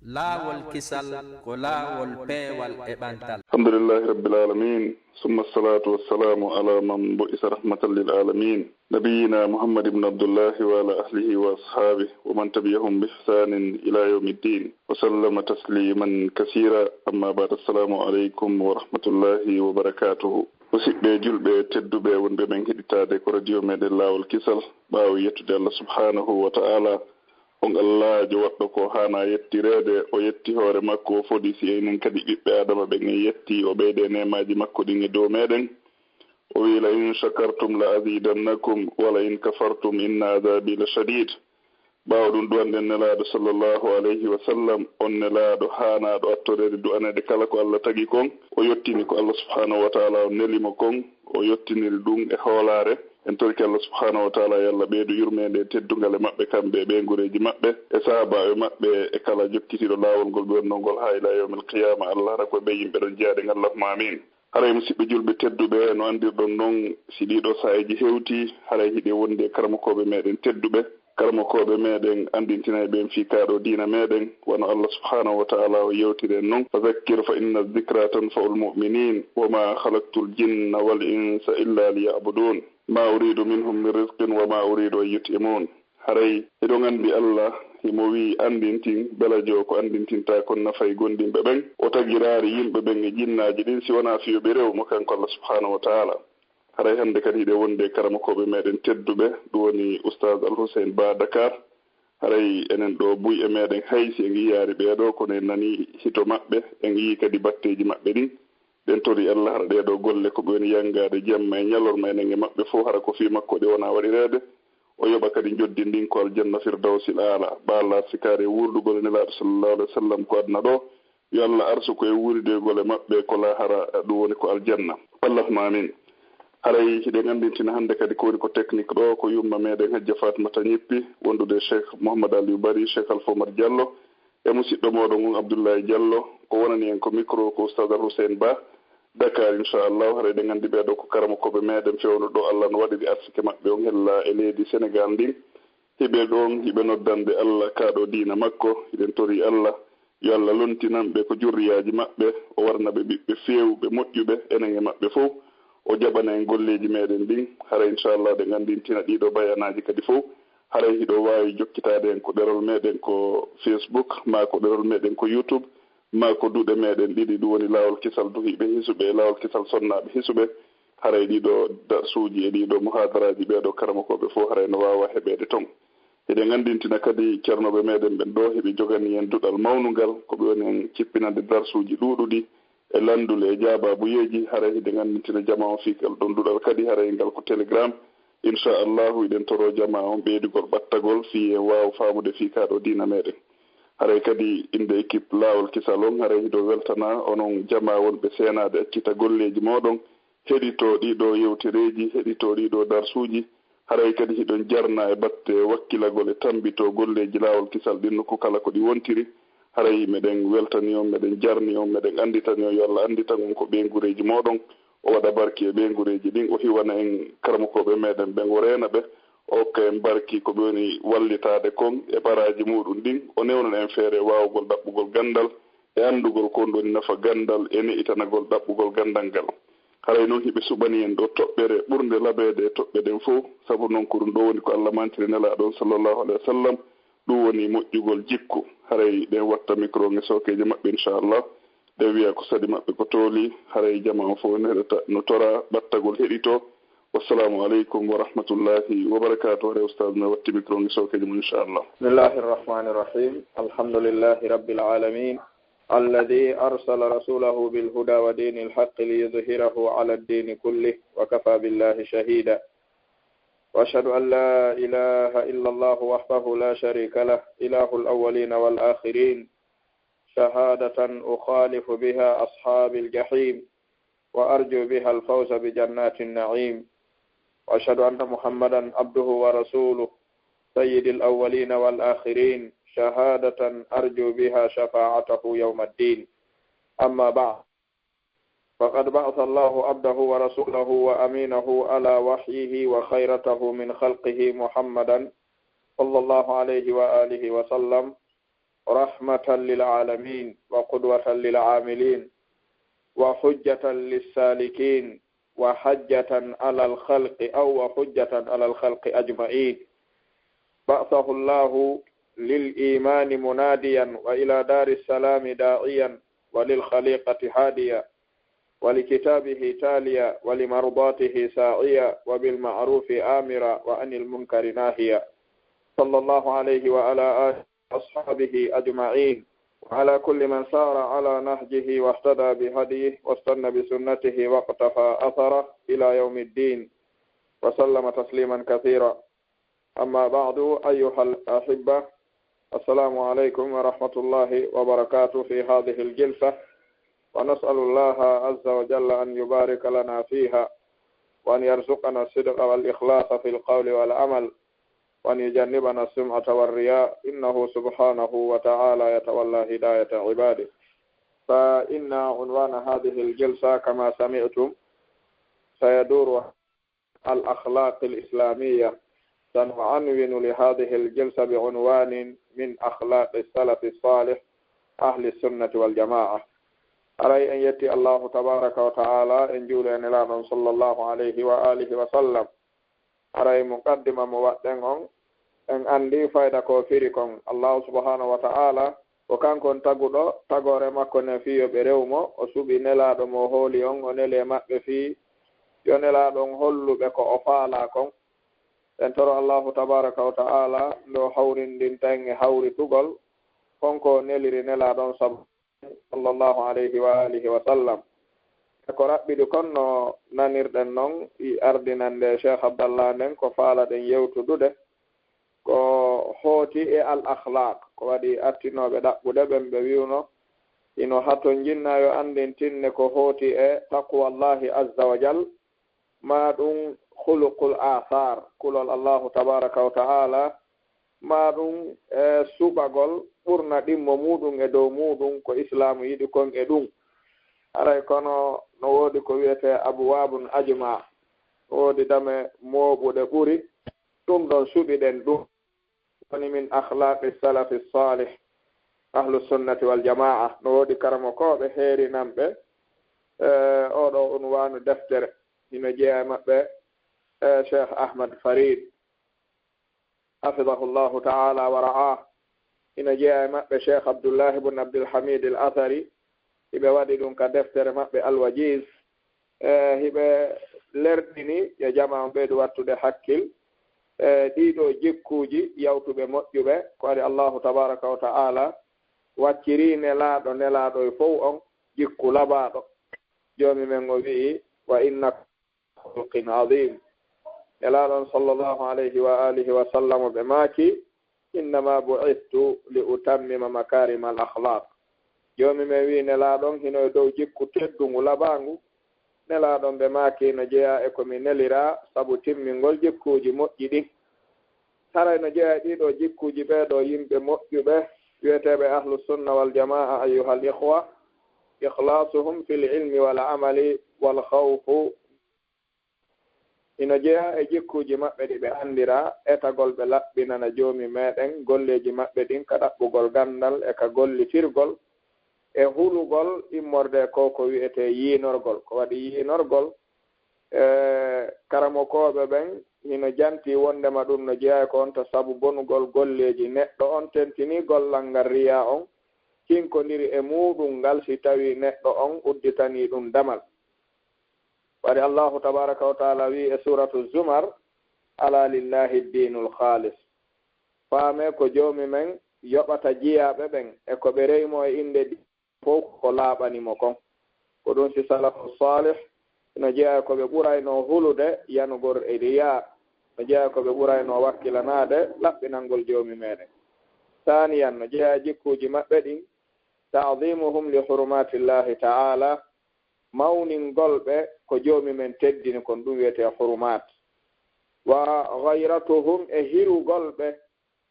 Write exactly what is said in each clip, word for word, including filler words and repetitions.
Laawol kisal ko laawol peewal e ɓantal. الحمد لله رب العالمين، ثم الصلاة والسلام على من بعث رحمة للعالمين، نبينا محمد بن عبد الله وعلى أهله وأصحابه ومن تبعهم بإحسان إلى يوم الدين، وسلم تسليما كثيرا. أما بعد، السلام عليكم ورحمة الله وبركاته. Musidɓe julɓe tedduɓe wonɓe men heɗitaade ko radio meɗen Laawol Kisal, ɓaawo yettude Allah subhanahu wa ta'ala, on Allaajo waɗɗo ko haana yettireede, o yetti hoore makko, o fodi si enen kadi ɓiɓɓe Aadama ɓen en yetti, o ɓeyde neemaaji makko ɗin e dow meɗen. O wi'i, "La in shakartum la azidannakum, wa la in kafartum inna azabi la shadid." Ɓaawo ɗum du'anɗen Nelaaɗo sallallahu alayhi wa sallam, on Nelaaɗo haanaaɗo attoreede du'aneede kala ko Allah tagi kon. O yettini ko Allah subhanahu wa ta'ala on neli mo kon, o yettiniri ɗum e hoolaare. En torike Allah subhanahu wa ta'ala yo Allah ɓeydu yurmeende e teddungal e maɓɓe kamɓe e ɓeynguureeji maɓɓe e sahaabaaɓe maɓɓe e kala jokkitiiɗo laawol ngol ɓe wonnoo ngol haa ila yawmil qiyaama. Allah hara ko e ɓe yimɓe ɗon jeyaɗen, Allahumma amin. Haray musidɓe julɓe tedduɓe, no anndirɗon non, si ɗiɗo saa'iiji hewti, haray hiɗen wondi e karamokooɓe meɗen tedduɓe, karamokooɓe meɗen anndintinayɓe en fii kaa ɗoo diina meɗen, wano Allah subhanahu wa ta'ala o yewtiri en non, "Fa zakkir fa inna zikra tanfa'ul mu'minin, wa ma khalaqtul jinna wal insa illa liya'budun. Ma uridu minhum min rizqin wa ma uridu an yut'imun." Haray hiɗon anndi Allah himo wi'i, "Anndintin, belajo ko anndintintaa kon nafay gomɗinɓe ɓen." O tagiraali yimɓe ɓen e jinnaaji ɗin si wanaa fii yo ɓe rewu mo kanko Allah subhanahu wa ta'ala. Haray hannde kadi hiɗen wondi e karamokooɓe meɗen tedduɓe, ɗum woni Oustaz Alhuseyn Ba Dakar. Haray enen ɗoo buy e meɗen hay si en yiyaali ɓee ɗoo, kono en nanii hito maɓɓe, en yii kadi batteeji maɓɓe ɗin. Ɗen torii Allah hara ɗee ɗoo golle ko ɓe woni yanngaade jemma e ñalorma, enen e maɓɓe fow hara ko fii makko ɗe wona waɗireede. O yoɓa kadi njoddi ndin ko aljanna firdawsil aala. Ba Allah sikaare e wuurdugol e Nelaaɗo sallallahu alayhi wa sallam ko aduna ɗoo. Yo Allah arsuku e wuuridegol e maɓɓe ko laahara, ɗum woni ko aljanna. Allahumma amin. Haray hiɗen anndintina hannde kadi ko woni ko technique ɗoo, ko yumma meɗen Hajja Fatmata Ñippi, wondude e Cheikh Mouhammad Aliou Bari, Cheikh Alpha Oumar Diallo, e musiɗɗo mooɗon on Abdoulaye Diallo. Ko wonani en ko micro ko Oustaz Alhuseyn Ba, Dakar, inchallahu. Haray eɗen anndi ɓee ɗoo ko karamokooɓe meɗen fewndo ɗoo, Allah no waɗiri arsike maɓɓe on hella e leydi Senegal ndin. Hiɓe ɗon, hiɓe noddande Allah kaa ɗoo diina makko. Hiɗen torii Allah, yo Allah lontinan ɓe ko jurriyaaji maɓɓe, o warna ɓe ɓiɓɓe feewuɓe, moƴƴuɓe, enen e maɓɓe fow. O jaɓana en golleeji meɗen ɗin. Hara inchallah, ɗen anndintina ɗii ɗoo bayanaaji kadi fow. Haray hiɗo waawi jokkitaade en ko ɗerol meɗen ko Facebook, maa ko ɗerol meɗen ko YouTube, maa ko duɗe meɗen ɗiɗi, ɗum woni Laawol Kisal Duhiiɓe Hisuɓe e Laawol Kisal Sonnaaɓe Hisuɓe. Haray ɗii ɗoo darsuuji e ɗii ɗoo muhaadaraaji ɓee ɗoo karamokooɓe fow haray no waawa heɓeede ton. Hiɗen anndintina kadi ceernooɓe meɗen ɓen ɗoo, hiɓe joganii en duɗal mawnungal, ko ɓe woni en cippinande darsuuji ɗuuɗuɗi e lanndule e jaabaabuyeeji. Haray hiɗen anndintina jamaa on fii ngal ɗon duɗal kadi, haray ngal ko Telegram. Inchallahu, hiɗen toroo jamaa on ɓeydugol ɓattagol fii en waawa faamude fii kaa ɗoo diina meɗen. Haray kadi innde équipe Laawol Kisal on, haray hiɗo weltana onon jamaa wonɓe seenaade accita golleeji mooɗon, heɗitoo ɗii ɗoo yewtereeji, heɗitoo ɗii ɗoo darsuuji. Haray kadi hiɗon jarna e batte wakkilagol e tammbitoo golleeji Laawol Kisal ɗin nokku kala ko ɗi wontiri. Haray meɗen weltanii on, meɗen jarnii on, meɗen annditanii on yo Allah annditan on ko ɓeynguureeji mooɗon. O waɗa barki e ɓeynguureeji ɗin, o hiwana en karamokooɓe meɗen ɓen, o reena ɓe, o okka en barki ko ɓe woni wallitaade kon e baraaji muuɗum ɗin, o newnana en feere waawugol ɗaɓɓugol ganndal e anndugol ko honɗum woni nafa ganndal e ne'itanagol ɗaɓɓugol ganndal ngal. Haray non hiɓe suɓanii en ɗoo toɓɓere ɓurnde labeede e toɓɓe ɗen fow, sabu non ko ɗum ɗoo woni ko Allah mantiri Nelaaɗo on sallallahu alayhi wa sallam, ɗum woni moƴƴugol jikku. Haray ɗen watta micro on e sookeeje maɓɓe inchallah. Ɓe wi'a ko saɗi maɓɓe ko tooli, haray jamaa on fow no heɗota, no toraa ɓattagol heɗitoo. Wassalaamu aleykum wa rahmatullaahi wa barakaatuh. Haray Ustaaz no watti micro on e sookeeje mum, inchallah. بسم الله الرحمن الرحيم. الحمد لله رب العالمين. الذي أرسل رسوله بالهدى ودين الحق ليظهره على الدين كله وكفى بالله شهيدا. وأشهد أن لا إله إلا الله وحده لا شريك له، إله الأولين والآخرين، شهادة أخالف بها أصحاب الجحيم، وأرجو بها الفوز بجنات النعيم. وأشهد أن محمدا عبده ورسوله، سيد الأولين والآخرين، شهادة أرجو بها شفاعته يوم الدين. أما بعد، فقد بعث الله عبده ورسوله وأمينه على وحيه وخيرته من خلقه محمدا صلى الله عليه وآله وسلم رحمة للعالمين وقدوة للعاملين وحجة للسالكين وحجة على الخلق أو وحجة على الخلق أجمعين. بعثه الله للإيمان مناديا وإلى دار السلام داعيا وللخليقة هاديا ولكتابه تاليا ولمرضاته ساعيا وبالمعروف آمرا وعن المنكر ناهيا. صلى الله عليه وعلى آله وأصحابه أجمعين وعلى كل من سار على نهجه واهتدى بهديه واستن بسنته واقتفى أثره إلى يوم الدين وسلم تسليما كثيرا. أما بعد، أيها الأحبة، السلام عليكم ورحمة الله وبركاته في هذه الجلسة، ونسأل الله عز وجل أن يبارك لنا فيها، وأن يرزقنا الصدق والإخلاص في القول والعمل، وأن يجنبنا السمعة والرياء، إنه سبحانه وتعالى يتولى هداية عباده. فإن عنوان هذه الجلسة كما سمعتم سيدور الأخلاق الإسلامية. سنعنون لهذه الجلسة بعنوان من أخلاق السلف الصالح أهل السنة والجماعة. Aray en yetti Allahu tabaraka wa ta'ala, en juuli e Nelaaɗo on sallallahu alayhi wa alihi wa sallam. Aray muqaddima mo waɗɗen on, en anndi fayda ko firi kon. Allahu subhanahu wa ta'ala ko kanko on taguɗo, tagoore makko nden fii yo ɓe rew mo. O suɓi Nelaaɗo mo o hooli on, o neli e maɓɓe fii yo Nelaaɗo on hollu ɓe ko o faalaa kon. En toro Allahu tabaraka wa ta'ala nde o hawrindinta en e hawritugol kon ko o neliri Nelaaɗo on sabu sallallahu alayhi wa alihi wa sallam. E ko raɓɓiɗi kon no nanirɗen non, i ardinande Cheikh Abdallah nden ko faalaɗen yewtudude ko hooti e al akhlaq. Ko waɗi artinooɓe ɗaɓɓude ɓen ɓe wi'uno hino hatonjinna yo anndintinne ko hooti e taqwallahi azza wa jal, maa ɗum khuluqul athar, kulol Allahu tabaraka wa ta'ala, maa ɗum e suɓagol ɓurna ɗimmo muuɗum e dow muuɗum ko Islaamu yiɗi kon e ɗum. Aray kono no woodi ko wi'etee abwaabun ajma, woodi dame mooɓuɗe ɓuri, ɗum ɗon suɓiɗen ɗum. Woni min akhlaqi salafi salih, ahlu sunnati wal jamaa. No woodi karamokooɓe heerinanɓe, e, oɗo unwaanu deftere. Hino jeyaa e maɓɓe, e, Cheikh Ahmad Farid, hafidahullahu ta'ala wa ra'ah. Hino jeyaa e maɓɓe Cheikh Abdullah ibn Abdul Hamid al Athari. Hiɓe waɗi ɗum ka deftere maɓɓe Al Wajiz. E, hiɓe lerɗini, yo jamaa on ɓeydu wattude hakkil. E, ɗiɗo jikkuuji yawtuɓe moƴƴuɓe, ko ari Allahu tabaraka wa ta'ala wacciri nelaaɗo, nelaaɗo e fow on jikku labaaɗo. Joomi men o wi'i, "Wa innaka khuluqin azim." Nelaaɗo on sallallahu alayhi wa alihi wa sallam ɓe maaki, "Innama bu'ithtu li utammima makarima al akhlaq." Joomi men wi'i, Nelaaɗo on hino e dow jikku teddungu, labaangu. Nelaaɗo on ɓe maaki, no jeyaa e ko mi neliraa sabu timmingol jikkuuji moƴƴi ɗin. Haray no jeyaa e ɗiɗo jikkuuji ɓee ɗoo yimɓe moƴƴuɓe, wi'eteeɓe ahlu sunna wal jamaa, ayyuhal ikhwa, ikhlasuhum fil ilmi wal amali wal khawfu. Hino jeyaa e jikkuuji maɓɓe ɗi ɓe anndiraa, etagol ɓe laɓɓinana Joomi meɗen golleeji maɓɓe ɗin ka ɗaɓɓugol ganndal e ka gollitirgol e hulugol immorde ko ko wi'etee yiinorgol. Ko waɗi yiinorgol, e, karamokooɓe ɓen hino jantii wonndema ɗum no jeyaa e ko on ta sabu bonugol golleeji neɗɗo on tentinii gollal ngal riyaa on, kinkondiri e muuɗum ngal si tawii neɗɗo on udditanii ɗum damal. Waɗi Allahu tabaraka wa taala wi'i e Suratu Zumar, "Ala lillahi diinul khaalis." Faamee ko Joomi men yoɓata jiyaaɓe ɓen e ko ɓe reymo e innde di-, fow ko laaɓani mo kon. Ko ɗum si salafu salih no jeyaa e ko ɓe ɓuraynoo hulude yanugol e riyaa, no jeyaa e ko ɓe ɓuraynoo wakkilanaade laɓɓinangol Joomi meɗen. Saaniyan, no jeyaa e jikkuuji maɓɓe ɗin, ta'zimuhum li hurumatillahi ta'ala, mawningol ɓe ko Joomi men teddini kon, ɗum wi'etee hurumaat. Wa ghayratuhum, e hirugol ɓe,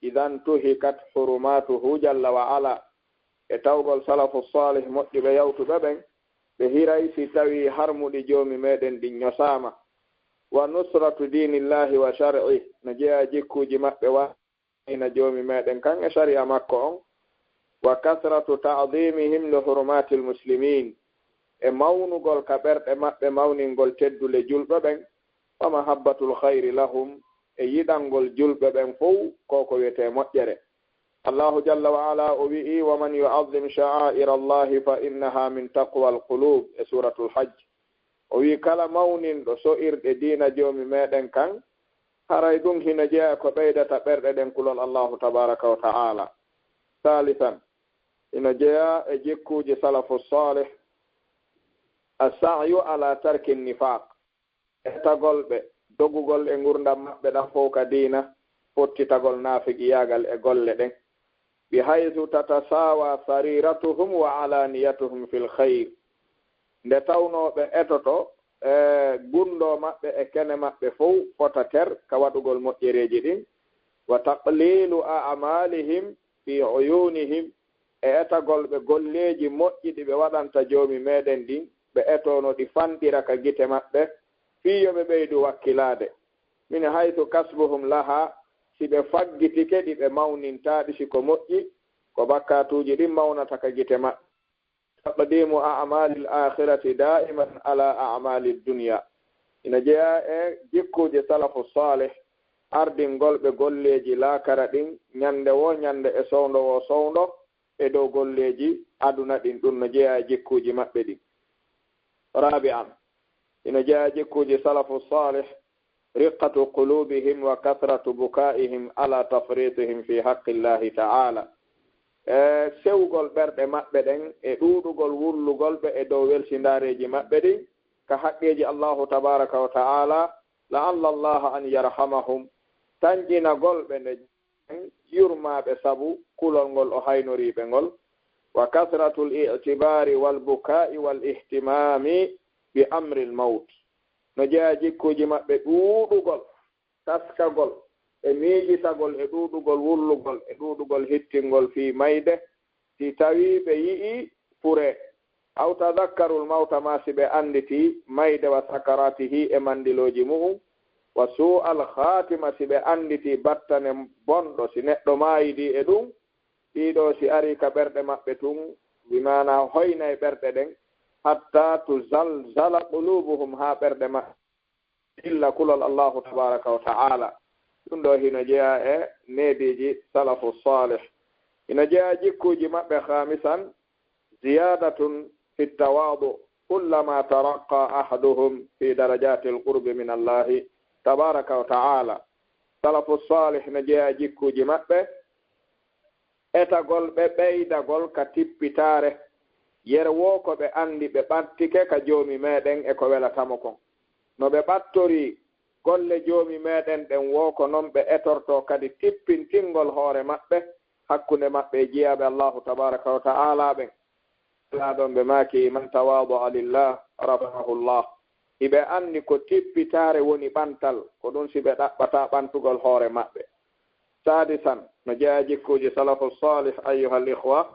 idan tuhikat hurumatuhu jalla wa ala, e tawgol salafu salih moƴƴuɓe yawtuɓe ɓen, ɓe hiray si tawii harmuɗi Joomi meɗen ɗin ñosaama. Wa nusratu diinillahi wa shar'ih, no jeyaa jikkuuji maɓɓe wa ina Joomi meɗen kan e sari'a makko on. وكثرة تعظيمهم لحرمات المسلمين, e mawnugol ka ɓerɗe maɓɓe mawningol teddule julɓe ɓen, ومحبة الخير لهم, e yiɗangol julɓe ɓen fow ko ko wiyetee moƴƴere. Allahu jalla wa ala o wi'i: ومن يعظم شعائر الله فإنها من تقوى القلوب, e Suuratul Hajj. O wi'i kala mawninɗo so'irɗe diina Joomi meɗen kan, haray ɗum hino jeyaa ko ɓeydata ɓerɗe ɗen kulol Allahu tabaraka wa ta'ala. Saalisan, hino jeyaa e jikkuuji salafu salih, السعي على ترك النفاق, etagol ɓe, dogugol e ngurndan maɓɓe ɗan fow ka diina, fottitagol naafiqiyaagal e golle ɗen. بحيث تتساوى سريرتهم وعلانيتهم في الخير. Nde tawnoo ɓe etoto, e gunndoo maɓɓe e kene maɓɓe fow fota ter ka waɗugol moƴƴereeji ɗin. وتقليل أعمالهم في عيونهم, e etagol ɓe golleeji moƴƴi ɗi ɓe waɗanta Joomi meɗen ɗin, ɓe etoo no ɗi fanɗira ka gite maɓɓe, fii yo ɓe ɓeydu wakkilaade. من حيث كسبهم لها, si ɓe faggitike ɗi ɓe mawnintaa ɗi, si ko moƴƴi, ko bakkaatuuji ɗin mawnata ka gite maɓɓe. تقديم أعمال الآخرة دائما على أعمال الدنيا. Ina jeyaa e jikkuuje salafu salih, ardingol ɓe golleeji laakara ɗin, ñande woo ñande e sowndo woo sowndo, e dow golleeji aduna ɗin. Ɗum no jeyaa e jikkuuji maɓɓe ɗin. رابعا, ina jeyaa e jikkuuji salafu salih, رقة قلوبهم وكثرة بكائهم على تفريطهم في حق الله تعالى. E sewgol ɓerɗe maɓɓe ɗen, e ɗuuɗugol wurlugol ɓe e dow welsindaareeji maɓɓe ɗin, ka haqqeeji Allahu tabaraka wa ta'ala, لعل الله أن يرحمهم, tanƴinagol ɓe nde yurmaa ɓe sabu kulol ngol o haynorii ɓe ngol. وكثرة الاعتبار والبكاء والاهتمام بأمر الموت. No jeyaa jikkuuji maɓɓe ɗuuɗugol taskagol e miijitagol e ɗuuɗugol wurlugol e ɗuuɗugol hittingol fii mayde, si tawii ɓe yi'ii furee. أو تذكروا الموت, maa si ɓe annditii mayde, وسكراته, e manndilooji mu'un, وسوء الخاتمة, si ɓe annditii battane bonɗo si neɗɗo maayidii e ɗum. Ɗii ɗoo si arii ka ɓerɗe maɓɓe tun, bi maanaa hoynay ɓerɗe ɗen, حتى تزلزل قلوبهم, haa ɓerɗe maɓɓe dilla kulol Allahu tabaraka wa ta'ala. Ɗum ɗoo hino jeyaa e neediiji salafu salih. Hino jeyaa jikkuuji maɓɓe. خامسا, زيادة في التواضع كلما ترقى أحدهم في درجات القرب من الله تبارك وتعالى. Salafu salih no jeyaa jikkuuji maɓɓe, etagol ɓe ɓeydagol ka tippitaare, yer woo ko ɓe anndi ɓe ɓattike ka Joomi meɗen e ko welata mo kon. No ɓe ɓattorii golle Joomi meɗen ɗen woo, ko non ɓe etortoo kadi tippintingol hoore maɓɓe hakkunde maɓɓe e jiyaaɓe Allahu tabaraka wa ta'ala ɓen. Laaɗon ɓe maaki: من تواضع لله رفعه الله. Hiɓe anndi ko tippitaare woni ɓantal, ko ɗum si ɓe ɗaɓɓata ɓantugol hoore maɓɓe. سادسا, no jeyaa jikkuuji salafu salih, أيها الإخوة,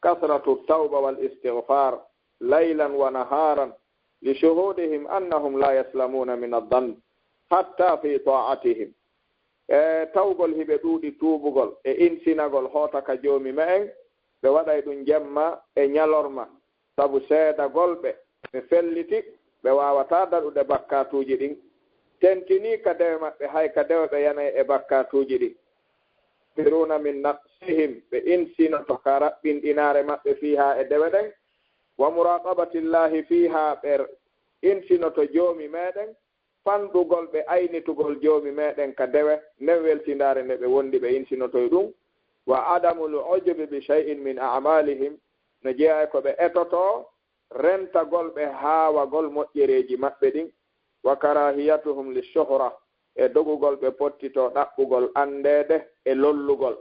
كثرة التوبة والاستغفار ليلا ونهارا لشهودهم أنهم لا يسلمون من الذنب حتى في طاعتهم. E tawgol hiɓe ɗuuɗi tuubugol e insinagol hoota ka Joomi me'en, ɓe waɗay ɗum jemma e ñalorma, sabu seedagol ɓe ɓe felliti ɓe waawataa daɗude bakkaatuuji ɗin. Tentinii ka dewe maɓɓe, hay ka dewe ɓe yanay e bakkaatuuji ɗin. يستغفرون من نقصهم, ɓe insinoto ka raɓɓinɗinaare maɓɓe فيها, e dewe ɗen. ومراقبة الله فيها, ɓe insinoto Joomi meɗen, fanɗugol ɓe aynitugol Joomi meɗen ka dewe nden welsindaare nde ɓe wondi ɓe insinoto e ɗum. وعدم العجب بشيء من أعمالهم, no jeyaa e ko ɓe etotoo rentagol ɓe haawagol moƴƴereeji maɓɓe ɗin. وكراهيتهم للشهرة, e dogugol ɓe pottitoo ɗaɓɓugol anndeede e lollugol.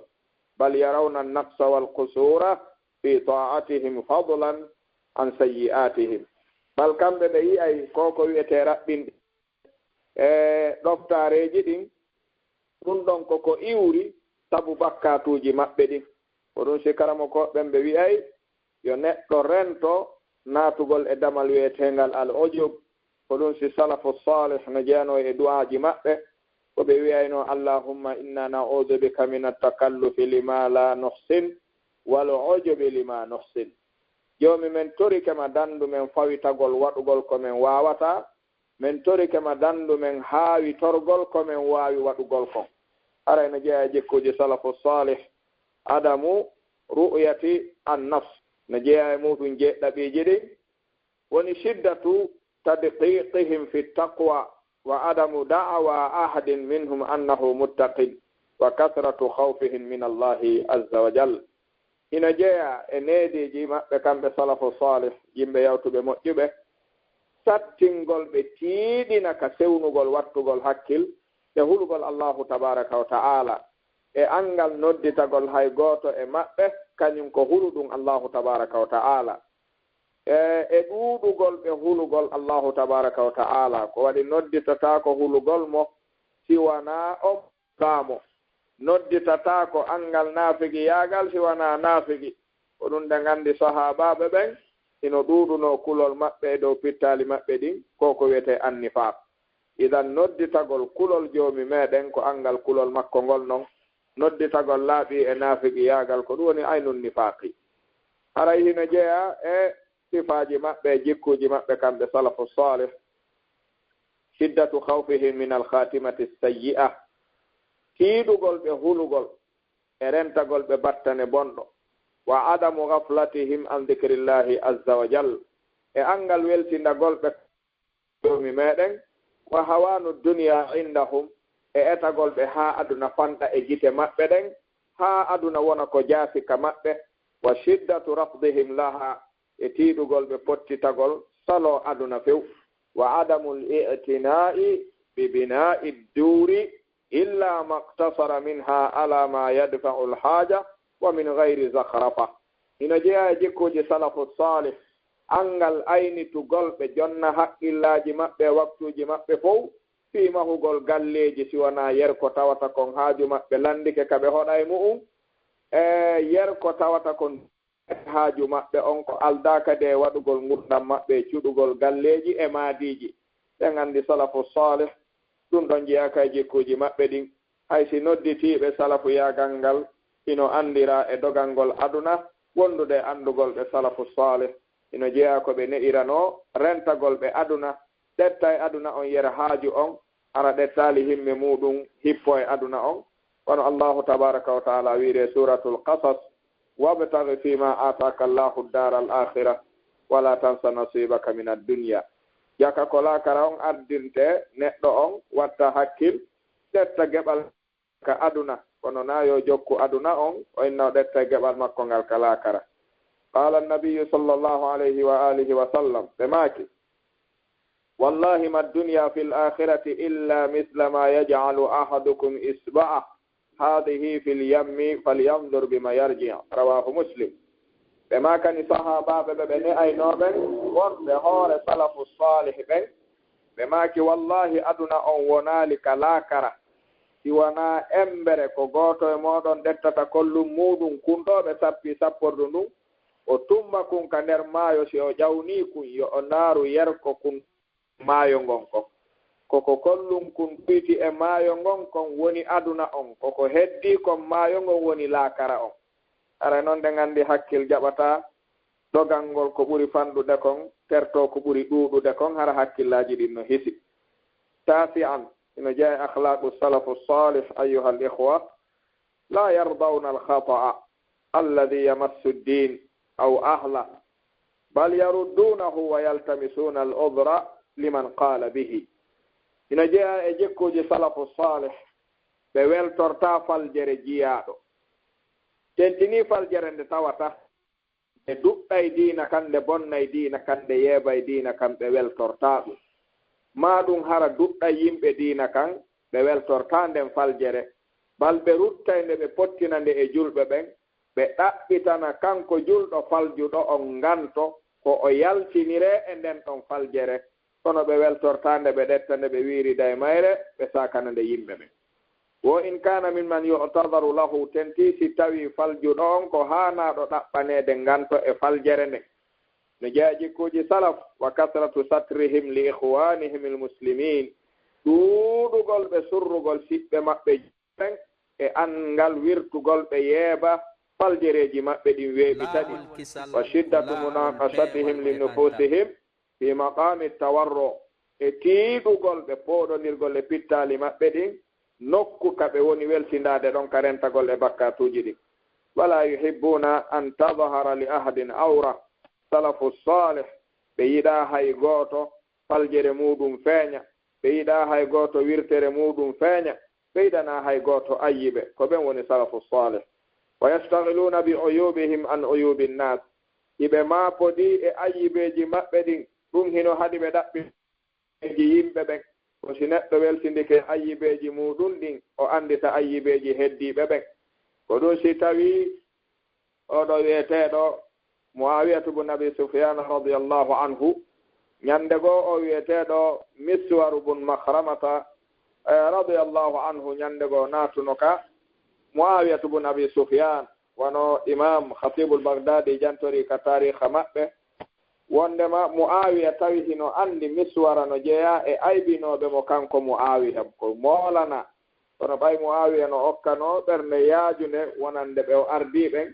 بل يرون النقص والقصور في طاعتهم فضلا عن سيئاتهم. Bal kamɓe ɓe yi'ay ko ko wi'etee raɓɓinɗe e ɗoftaareeji ɗin, ɗum ɗon ko ko iwri sabu bakkaatuuji maɓɓe ɗin. Ko ɗum si karamokooɓe ɓen ɓe wi'ay yo neɗɗo rento naatugol e damal wi'eteengal al ujub. Ko ɗum si salafu salih no jeyanoo e du'aaji maɓɓe, ko ɓe wi'aynoo: اللهم إنا نعوذ بك من التكلف لما لا نحسن والعجب لما نحسن. Joomi men, torike ma dandu men fawitagol waɗugol ko men waawataa, men torike ma dandu men haawitorgol ko men waawi waɗugol kon. Haray no jeyaa e jikkuuji salafu salih, adamu ru'yati an-nafs, no jeyaa e muuɗum jeeɗiɗaɓiiji ɗin, woni shiddatu tadqiqihim fi taqwa wa adamu da'wa ahadin minhum annahu muttaqin wa kathratu khawfihim min Allahi azza wa jal. Hino jeyaa e neediiji maɓɓe kamɓe salafu salih, yimɓe yawtuɓe moƴƴuɓe, sattingol ɓe tiiɗina ka sewnugol wattugol hakkil e hulugol Allahu tabaraka wa ta'ala, e anngal nodditagol hay gooto e maɓɓe, kañum ko huluɗum Allahu tabaraka wa ta'ala. E, e ɗuuɗugol ɓe hulugol Allahu tabaraka wa ta'ala, ko waɗi nodditataako hulugol mo si wanaa on faamo. Nodditataako anngal naafigiyaagal si wanaa naafigi. Ko ɗum ɗen anndi sahaabaaɓe ɓen hino ɗuuɗunoo kulol maɓɓe e dow pittaali maɓɓe ɗin, ko ko wiyetee annifaq. Idan nodditagol kulol Joomi meɗen ko anngal kulol makko ngol non, nodditagol laaɓii e naafigiyaagal ko ɗum woni aynun nifaaqi. Haray hino jeyaa e sifaaji maɓɓe, jikkuuji maɓɓe kamɓe salafu salih, shiddatu khawfihim min al-khatimati sayyi'a, tiiɗugol ɓe hulugol e rentagol ɓe battane bonɗo, wa adamu ghaflatihim an dhikrillahi azza wa jal, e anngal weltindagol ɓe Joomi meɗen, wa hawanu dunya indahum, e etagol ɓe haa aduna fanɗa e gite maɓɓe ɗen, haa aduna wona ko jaasi ka maɓɓe, wa shiddatu rafdihim laha, e tiiɗugol ɓe pottitagol saloo aduna few, wa adamul i'tina'i bi bina'i duri illa ma iqtasara minha ala ma yadfa'u al-haja wa min ghayri zakhrafa. Hino jeyaa e jikkuuji salafu salih, anngal aynitugol ɓe jonna haqqillaaji maɓɓe e waktuuji maɓɓe fow fii mahugol galleeji si wanaa yer ko tawata kon haaju maɓɓe lanndike ka ɓe hoɗa e mu'un, e yer ko tawata kon haaju maɓɓe on ko aldaa kadi e waɗugol ngurndan maɓɓe e cuɗugol galleeji e maadiiji. Ɓen anndi salafu salih, ɗum ɗon jeyaa ka e jikkuuji maɓɓe ɗin. Hay si nodditiiɓe salafuyaagal ngal hino anndiraa e dogangol aduna, wondude e anndugol ɓe salafu salih, hino jeyaa ko ɓe ne'iranoo rentagol ɓe aduna, ɗetta e aduna on yer haaju on, hara ɗettaali himme muuɗum hippo e aduna on. Wano Allahu tabaraka wa taala wiiri e Suratul Qasas, "Wabtaghi fima ataka Allahu ad-dara al-akhirah, wa la tansa nasibaka min ad-dunya." Jaka ko laakara on addinte neɗɗo on, watta hakkil, ɗetta geɓal ka aduna, kono naa yo jokku aduna on, o inna o ɗetta e geɓal makko ngal ka laakara. Qala an-nabiyyu sallallahu alayhi wa alihi wa sallam, ɓe maaki, "Wallahi ma ad-dunya fil akhirati illa mithla ma yaj'alu ahadukum isba'ah hadhihi fil yammi falyanzur bima yarji'." Rawahu Muslim. Ɓe maakani sahaabaaɓe ɓe ɓe ne'aynoo ɓen, wonɓe hoore salafu salih ɓen, ɓe maaki, "Wallahi, aduna on wonaali ka laakara, si wanaa embere ko gooto e mooɗon ɗettata kollum muuɗum kun ɗoo ɓe sappii sappordu ndun, o tumma kun ka nder maayo, si o ƴawnii kun, yo o naaru yerko kun maayo ngon kon. Ko ko kollum kun ɗoyti e maayo ngon kon woni aduna on, ko ko heddii kon maayo ngon woni laakara on." Hara non ɗen anndi hakkil jaɓataa dogangol ko ɓuri fanɗude kon, tertoo ko ɓuri ɗuuɗude kon, hara hakkillaaji ɗin no hisi. Tasi'an, ino jeyaa e akhlaqu salafu salih, ayyuha al-ikhwa, la yardawna al-khata'a alladhi yamassu ad-din aw ahla, bal yaruddunahu wa yaltamisuna al-udhra liman qala bihi. Ino jeyaa e jikkuuji salafu salih, ɓe weltortaa faljere jiyaaɗo. Tentinii faljere nde tawata nde duɗɗay diina kan, nde bonnay diina kan, nde yeebay diina kan, ɓe weltortaa ɗum. Maa ɗum hara duɗɗay yimɓe diina kan, ɓe weltortaa nden faljere, bal ɓe ruttay nde, ɓe pottina nde e julɓe ɓen, ɓe ɗaɓɓitana kanko julɗo faljuɗo on nganto ko o yaltiniree e nden ɗon faljere, kono ɓe weltortaa nde, ɓe ɗetta nde, ɓe wiirida e mayre, ɓe saakana nde yimɓe ɓen. Wa in kana mimman yu'tazaru lahu, tentii si tawii faljuɗo on ko haanaaɗo ɗaɓɓaneede nganto e faljere nden. No jeyaa e jikkuuji salaf, wa kasratu satrihim li ikhwanihim al-muslimin, ɗuuɗugol ɓe surrugol siɓɓe maɓɓe ɓen, e anngal wirtugol ɓe yeeba Faljereeji maɓɓe ɗin weeɓita ɗi. Wa shiddatu munaqashatihim li nufusihim fi maqami tawarru, e tiiɗugol ɓe pooɗondirgol e pittaali maɓɓe ɗin, nokku ka ɓe woni welsindaade ɗon ka rentagol e bakkatuuji ɗin. Wala yuhibbuna an tadhara li ahadin awra. Salafu salih, ɓe yiɗaa hay gooto faljere muuɗum feeña, ɓe yiɗaa hay gooto wirtere muuɗum feeña, ɓe yiɗanaa hay gooto ayyibe. Ko ɓen woni salafu salih. Wa yashtaghiluna bi uyubihim an uyubi nnas. Hiɓe maapodii e ayyibeeji maɓɓe ɗin, ɗum hino haɗi ɓe ɗaɓɓi ji yimɓe ɓen. Ko si neɗɗo weltindike ayyibeeji muuɗum ɗin, o anndita ayyibeeji heddiiɓe ɓen. Ko ɗum si tawii oɗo wi'eteeɗo Muawiyatu bun Abi Sufyan radiyallahu anhu, ñande goo o wi'eteeɗo Miswaru bun Makhramata, eh, radiyallahu anhu, ñande goo naatuno ka Muawiyatu bun Abi Sufyan, wano Imam Khatibul Baghdadi jantori ka taariikha maɓɓe, wondema Muawiya tawi hino anndi Miswara no jeyaa e aybinooɓe mo kanko Muawiya, ko moolana. Kono ɓay Muawiya no okkanoo ɓernde yaajunde wonande ɓe o ardii ɓen,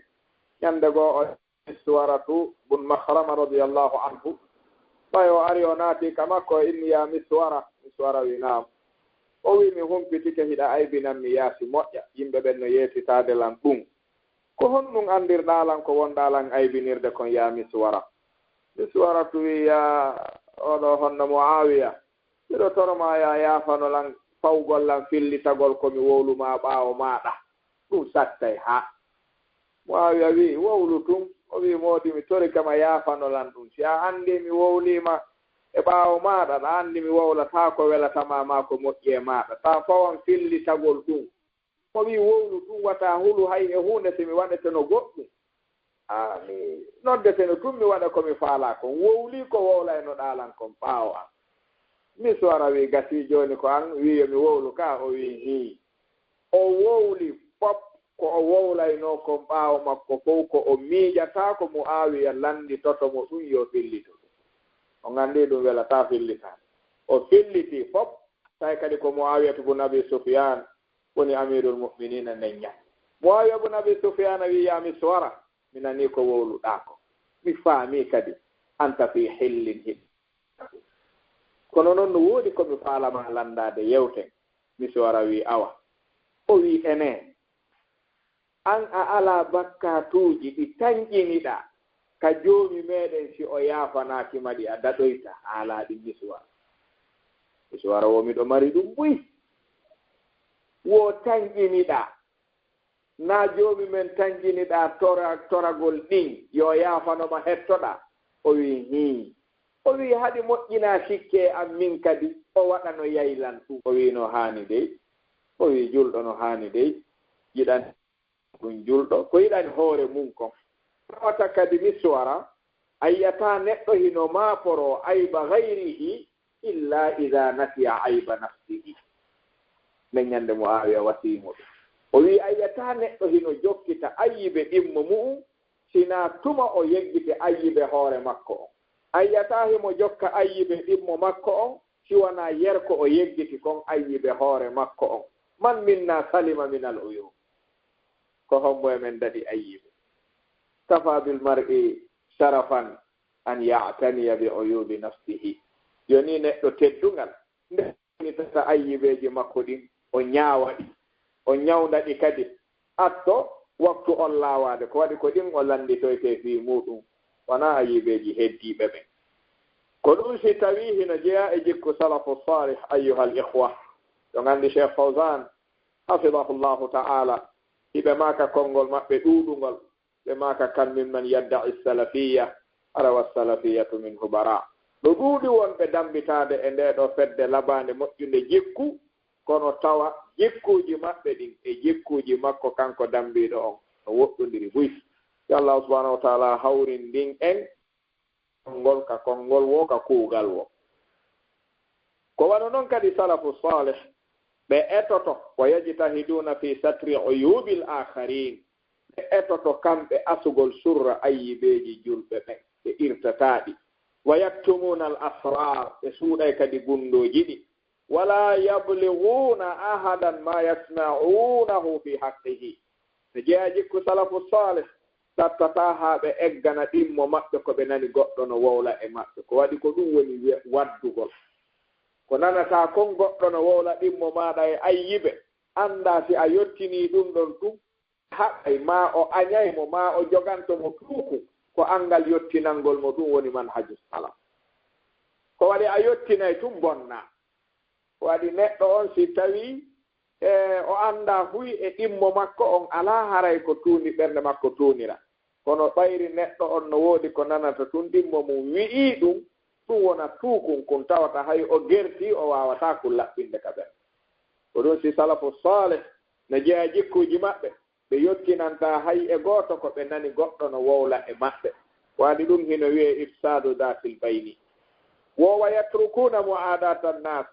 ñande goo o Miswaratu bun Makhrama radiyallahu anhu, ɓay o ari o naati ka makko, inni ya Miswara, Miswara wi naam. O wi mi humpitike hiɗa aybinan mi yaasi moƴƴa, yimɓe ɓen no yeetitaade lan ɗum. Ko honɗum anndirɗaa lan ko wonɗaa lan aybinirde kon, yaa Miswara? Miswaratu wi'i, yaa oɗo honno Mu'aawiya, miɗo toro maa yaa yaafano lan fawgol lan fillitagol ko mi wowlu maa ɓaawo maaɗa. Ɗum sattay haa. Mu'aawiya wi'i, wowlu tun. O wi'i, moodi mi tori kama yaafano lan ɗum. Si a anndi mi wowlii ma e ɓaawo maaɗa, ɗa anndi mi wowlataa ko welata maa, maa ko moƴƴi e maaɗa. Taa fawan fillitagol ɗum. O wi'i, wowlu tun, wata hulu hay e huunde si mi waɗeteno goɗɗum. A, mi noddeteno tun, mi waɗa ko mi faalaa kon. Wowlii ko wowlaynoɗaa lan kon ɓaawo an. Miswara wi'i, gasii jooni ko an wi'i yo mi wowlu ka? O wi'i, hii. O wowli fop ko o wowlaynoo kon ɓaawo makko fow, ko o miijataako Mu'aawiya lannditoto mo ɗum yo fillito ɗum. On anndi ɗum welataa fillitaade. O filliti fop, tawi kadi ko Mu'aawiyatu bun Abi Sufyaan woni Amiirul Mu'miniina nden ñande. Mu'aawiya bun Abi Sufyaana wi'i, yaa Miswara, mi nanii ko wowluɗaa ko. Mi faamii kadi, anta fii hillin hiɗ. Kono non no woodi ko mi faalaa ma lanndaade, yewten. Miswara wi'i, awa. O wi'i, enee, an a alaa bakkaatuuji ɗi tanƴiniɗaa ka Joomi meɗen, si o yaafanaaki ma ɗi a daɗoyta? A alaa ɗi, Miswara. Miswara wo miɗo mari ɗum buy. Wo tanƴiniɗaa. Naa Joomi men tanƴiniɗaa tora-, toragol ɗin, yo yaafano ma hettoɗaa? O wi'i, hii. O wi'i, haɗi moƴƴinaa sikke e am min kadi, o waɗa no yaylan ɗum. O wi'i, no haani dey. O wi'i, julɗo no haani dey yiɗan ɗum julɗo, ko yiɗani hoore mun kon. Tawata kadi Miswara, a yi'ataa neɗɗo hino maaporoo ayba gayrihi, illa idaa nasiya ayba nafsihi. Nden ñande Mu'aawiya wasii mo ɗum. O wi'i, a yi'ataa neɗɗo hino jokkita ayyibe ɗimmo mu'un, sinaa tuma o yeggiti ayyibe hoore makko on. A yi'ataa himo jokka ayyibe ɗimmo makko on, si wanaa yer ko o yeggiti kon ayyibe hoore makko on. Man minna salima minal uyub? Ko hombo e men daɗi ayyibe? Kafa bil mar'i sharafan an ya'taniya bi uyubi nafsihi. Joni neɗɗo teddungal, nde woni tata ayyibeeji makko ɗin, o ñaawa ɗi, o ñawnda ɗi kadi. Atto waktu on laawaade, ko waɗi ko ɗin o lannditoytee fii muuɗum, wanaa ayyibeeji heddiiɓe ɓen. Ko ɗum si tawii hino jeyaa e jikku salafu saalih, ayyuhal ikhwa. Ɗon anndi Cheikh Fawzan, hafidahullahu ta'ala, hiɓe maaka konngol maɓɓe ɗuuɗungol, ɓe maaka, kam mimman yadda'i salafiyya, hara wa salafiyatu minhu bara. No ɗuuɗi wonɓe dammbitaade e ndee ɗoo fedde labaande moƴƴunde jikku, kono tawa jikkuuji maɓɓe ɗin e jikkuuji makko kanko dammbiiɗo on no woɗɗondiri buy. Yo Allahu subhanahu wa ta'ala hawrindin en konngol ka konngol woo, ka kuugal woo. Ko wano non kadi salafu saalih, ɓe etoto, wa yajtahiduuna fi satri uyuubil aakhariin, ɓe etoto kamɓe asugol surra ayyibeeji julɓe ɓen, ɓe irtataa ɗi. Wa yaktumuuna al asraar, ɓe suuɗay kadi gunndooji ɗi. Wala yablighuuna ahadan ma yasma'uunahu fi haqqihi. No jeyaa jikku salafu saalih, sattataa haa ɓe eggana ɗimmo maɓɓe ko ɓe nani goɗɗo no wowla e maɓɓe. Ko waɗi ko ɗum woni we-, waddugol. Ko nanataa kon goɗɗo no wowla ɗimmo maaɗa e ayyibe, anndaa si a yottinii ɗum ɗon tun, haɓay maa o añay mo, maa o joganto mo tuuku, ko anngal yottinangol mo ɗum woni manhaju salaf. Ko waɗi a yottinay tun bonnaa. Ko waɗi neɗɗo on si tawii, e, o anndaa huy e ɗimmo makko on alaa haray ko tuundi ɓernde makko tuunira. Kono ɓayri neɗɗo on no woodi ko nanata tun ɗimmo mum wi'ii ɗum, ɗum wona tuukun kun tawata hay o gertii o waawataa kun laɓɓinde ka ɓernde. Ko ɗum si salafu saalih no jeyaa jikkuuji maɓɓe, ɓe yottinantaa hay e gooto ko ɓe nani goɗɗo no wowla e maɓɓe. Waɗi ɗum hino wi'ee ifsaadu daatil bayni. Wo wa yatrukuuna mu'aadaata nnaas,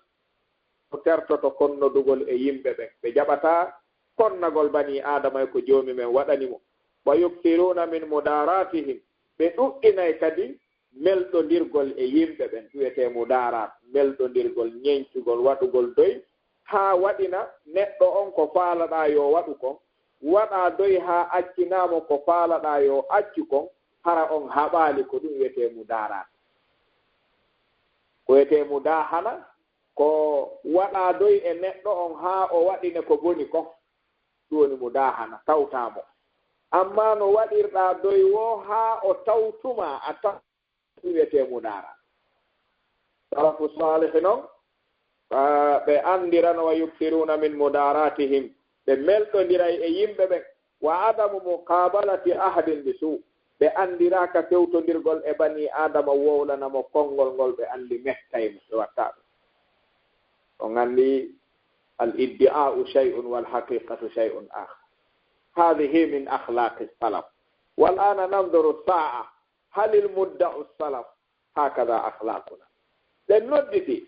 o tertoto konnodugol e yimɓe ɓen. Ɓe jaɓataa konnagol banii Aadama e ko Joomi men waɗani mo. Wa yuksiruuna min mudaaraatihim, ɓe ɗuɗɗinay kadi melɗondirgol e yimɓe ɓen, ɗum wiyetee mudaaraat, melɗondirgol, ñeñcugol, waɗugol doy, haa waɗina neɗɗo on ko faalaɗaa yo waɗu kon, waɗaa doy haa accinaa mo ko faalaɗaa yo accu kon, hara on haɓaali, ko ɗum wiyetee mudaaraat. Ko wiyetee mudaahana, ko waɗaa doy e neɗɗo on haa o waɗine ko boni kon. Ɗum woni mudaahana, tawtaa mo. Ammaa no waɗirɗaa doy woo haa o tawtu maa, a taw-, ɗum wiyetee mudaaraat. Salafu saalih non, ah, ɓe anndirano wa yuksiruuna min mudaaraatihim, ɓe melɗondiray e yimɓe ɓen. Wa adamu muqaabalati ahadin bi suu, ɓe anndiraaka fewtondirgol e banii Aadama wowlana mo konngol ngol ɓe anndi mettay mo, ɓe watta ɗum. On anndi al iddi'aa'u shay'un wal haqiiqatu shay'un aakhar. Haadihi min akhlaaqi salaf. Wal aana nanzuru saa'a, halil mudda'u salaf, haakada akhlaaquna. Ɓen nodditi,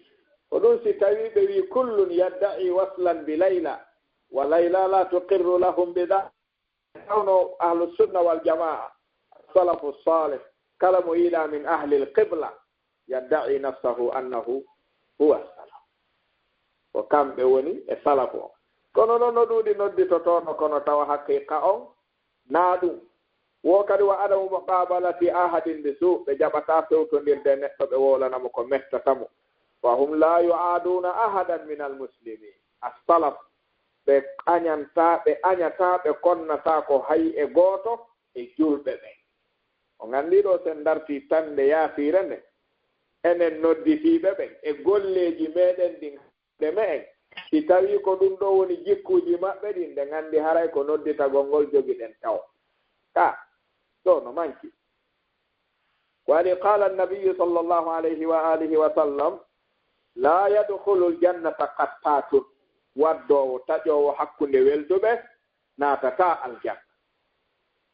ko ɗum si tawii ɓe wi'i kullun yadda'i waslan bi Layla, wa Layla la tuqirru lahum bi dhalik. Tawno ahlu sunna wal jamaa, salafu salih, kala mo yiɗaa min ahlil qibla, yadda'i nafsahu annahu huwa salaf. Ko kamɓe woni e salafu on. Kono non no ɗuuɗi nodditotooɗo, kono tawa haqiqa on naa ɗum. Wo kadi wa adamu muqabalati ahadin bi suu, ɓe jaɓataa fewtondirde e neɗɗo ɓe wowlana mo ko mettata mo. Wa hum la yu'aduuna ahadan min al muslimin. As-salaf, ɓe añantaa, ɓe añataa, ɓe konnataa ko hay e gooto e julɓe ɓen. On anndi ɗoo, sen dartii tande yaafiire nde, enen nodditiiɓe ɓen e golleeji meɗen ɗin, de me'en, si tawii ko ɗum ɗoo woni jikkuuji maɓɓe ɗin, ɗen anndi haray ko nodditagol ngol jogiɗen taw. Ka, ɗoo no manki. Ko waɗi qaala annabiyyu sallallahu alayhi wa alihi wa sallam, "Laa yadkhulul jannata qattaatun." Waddoowo, taƴoowo hakkunde welduɓe, naatataa aljanna.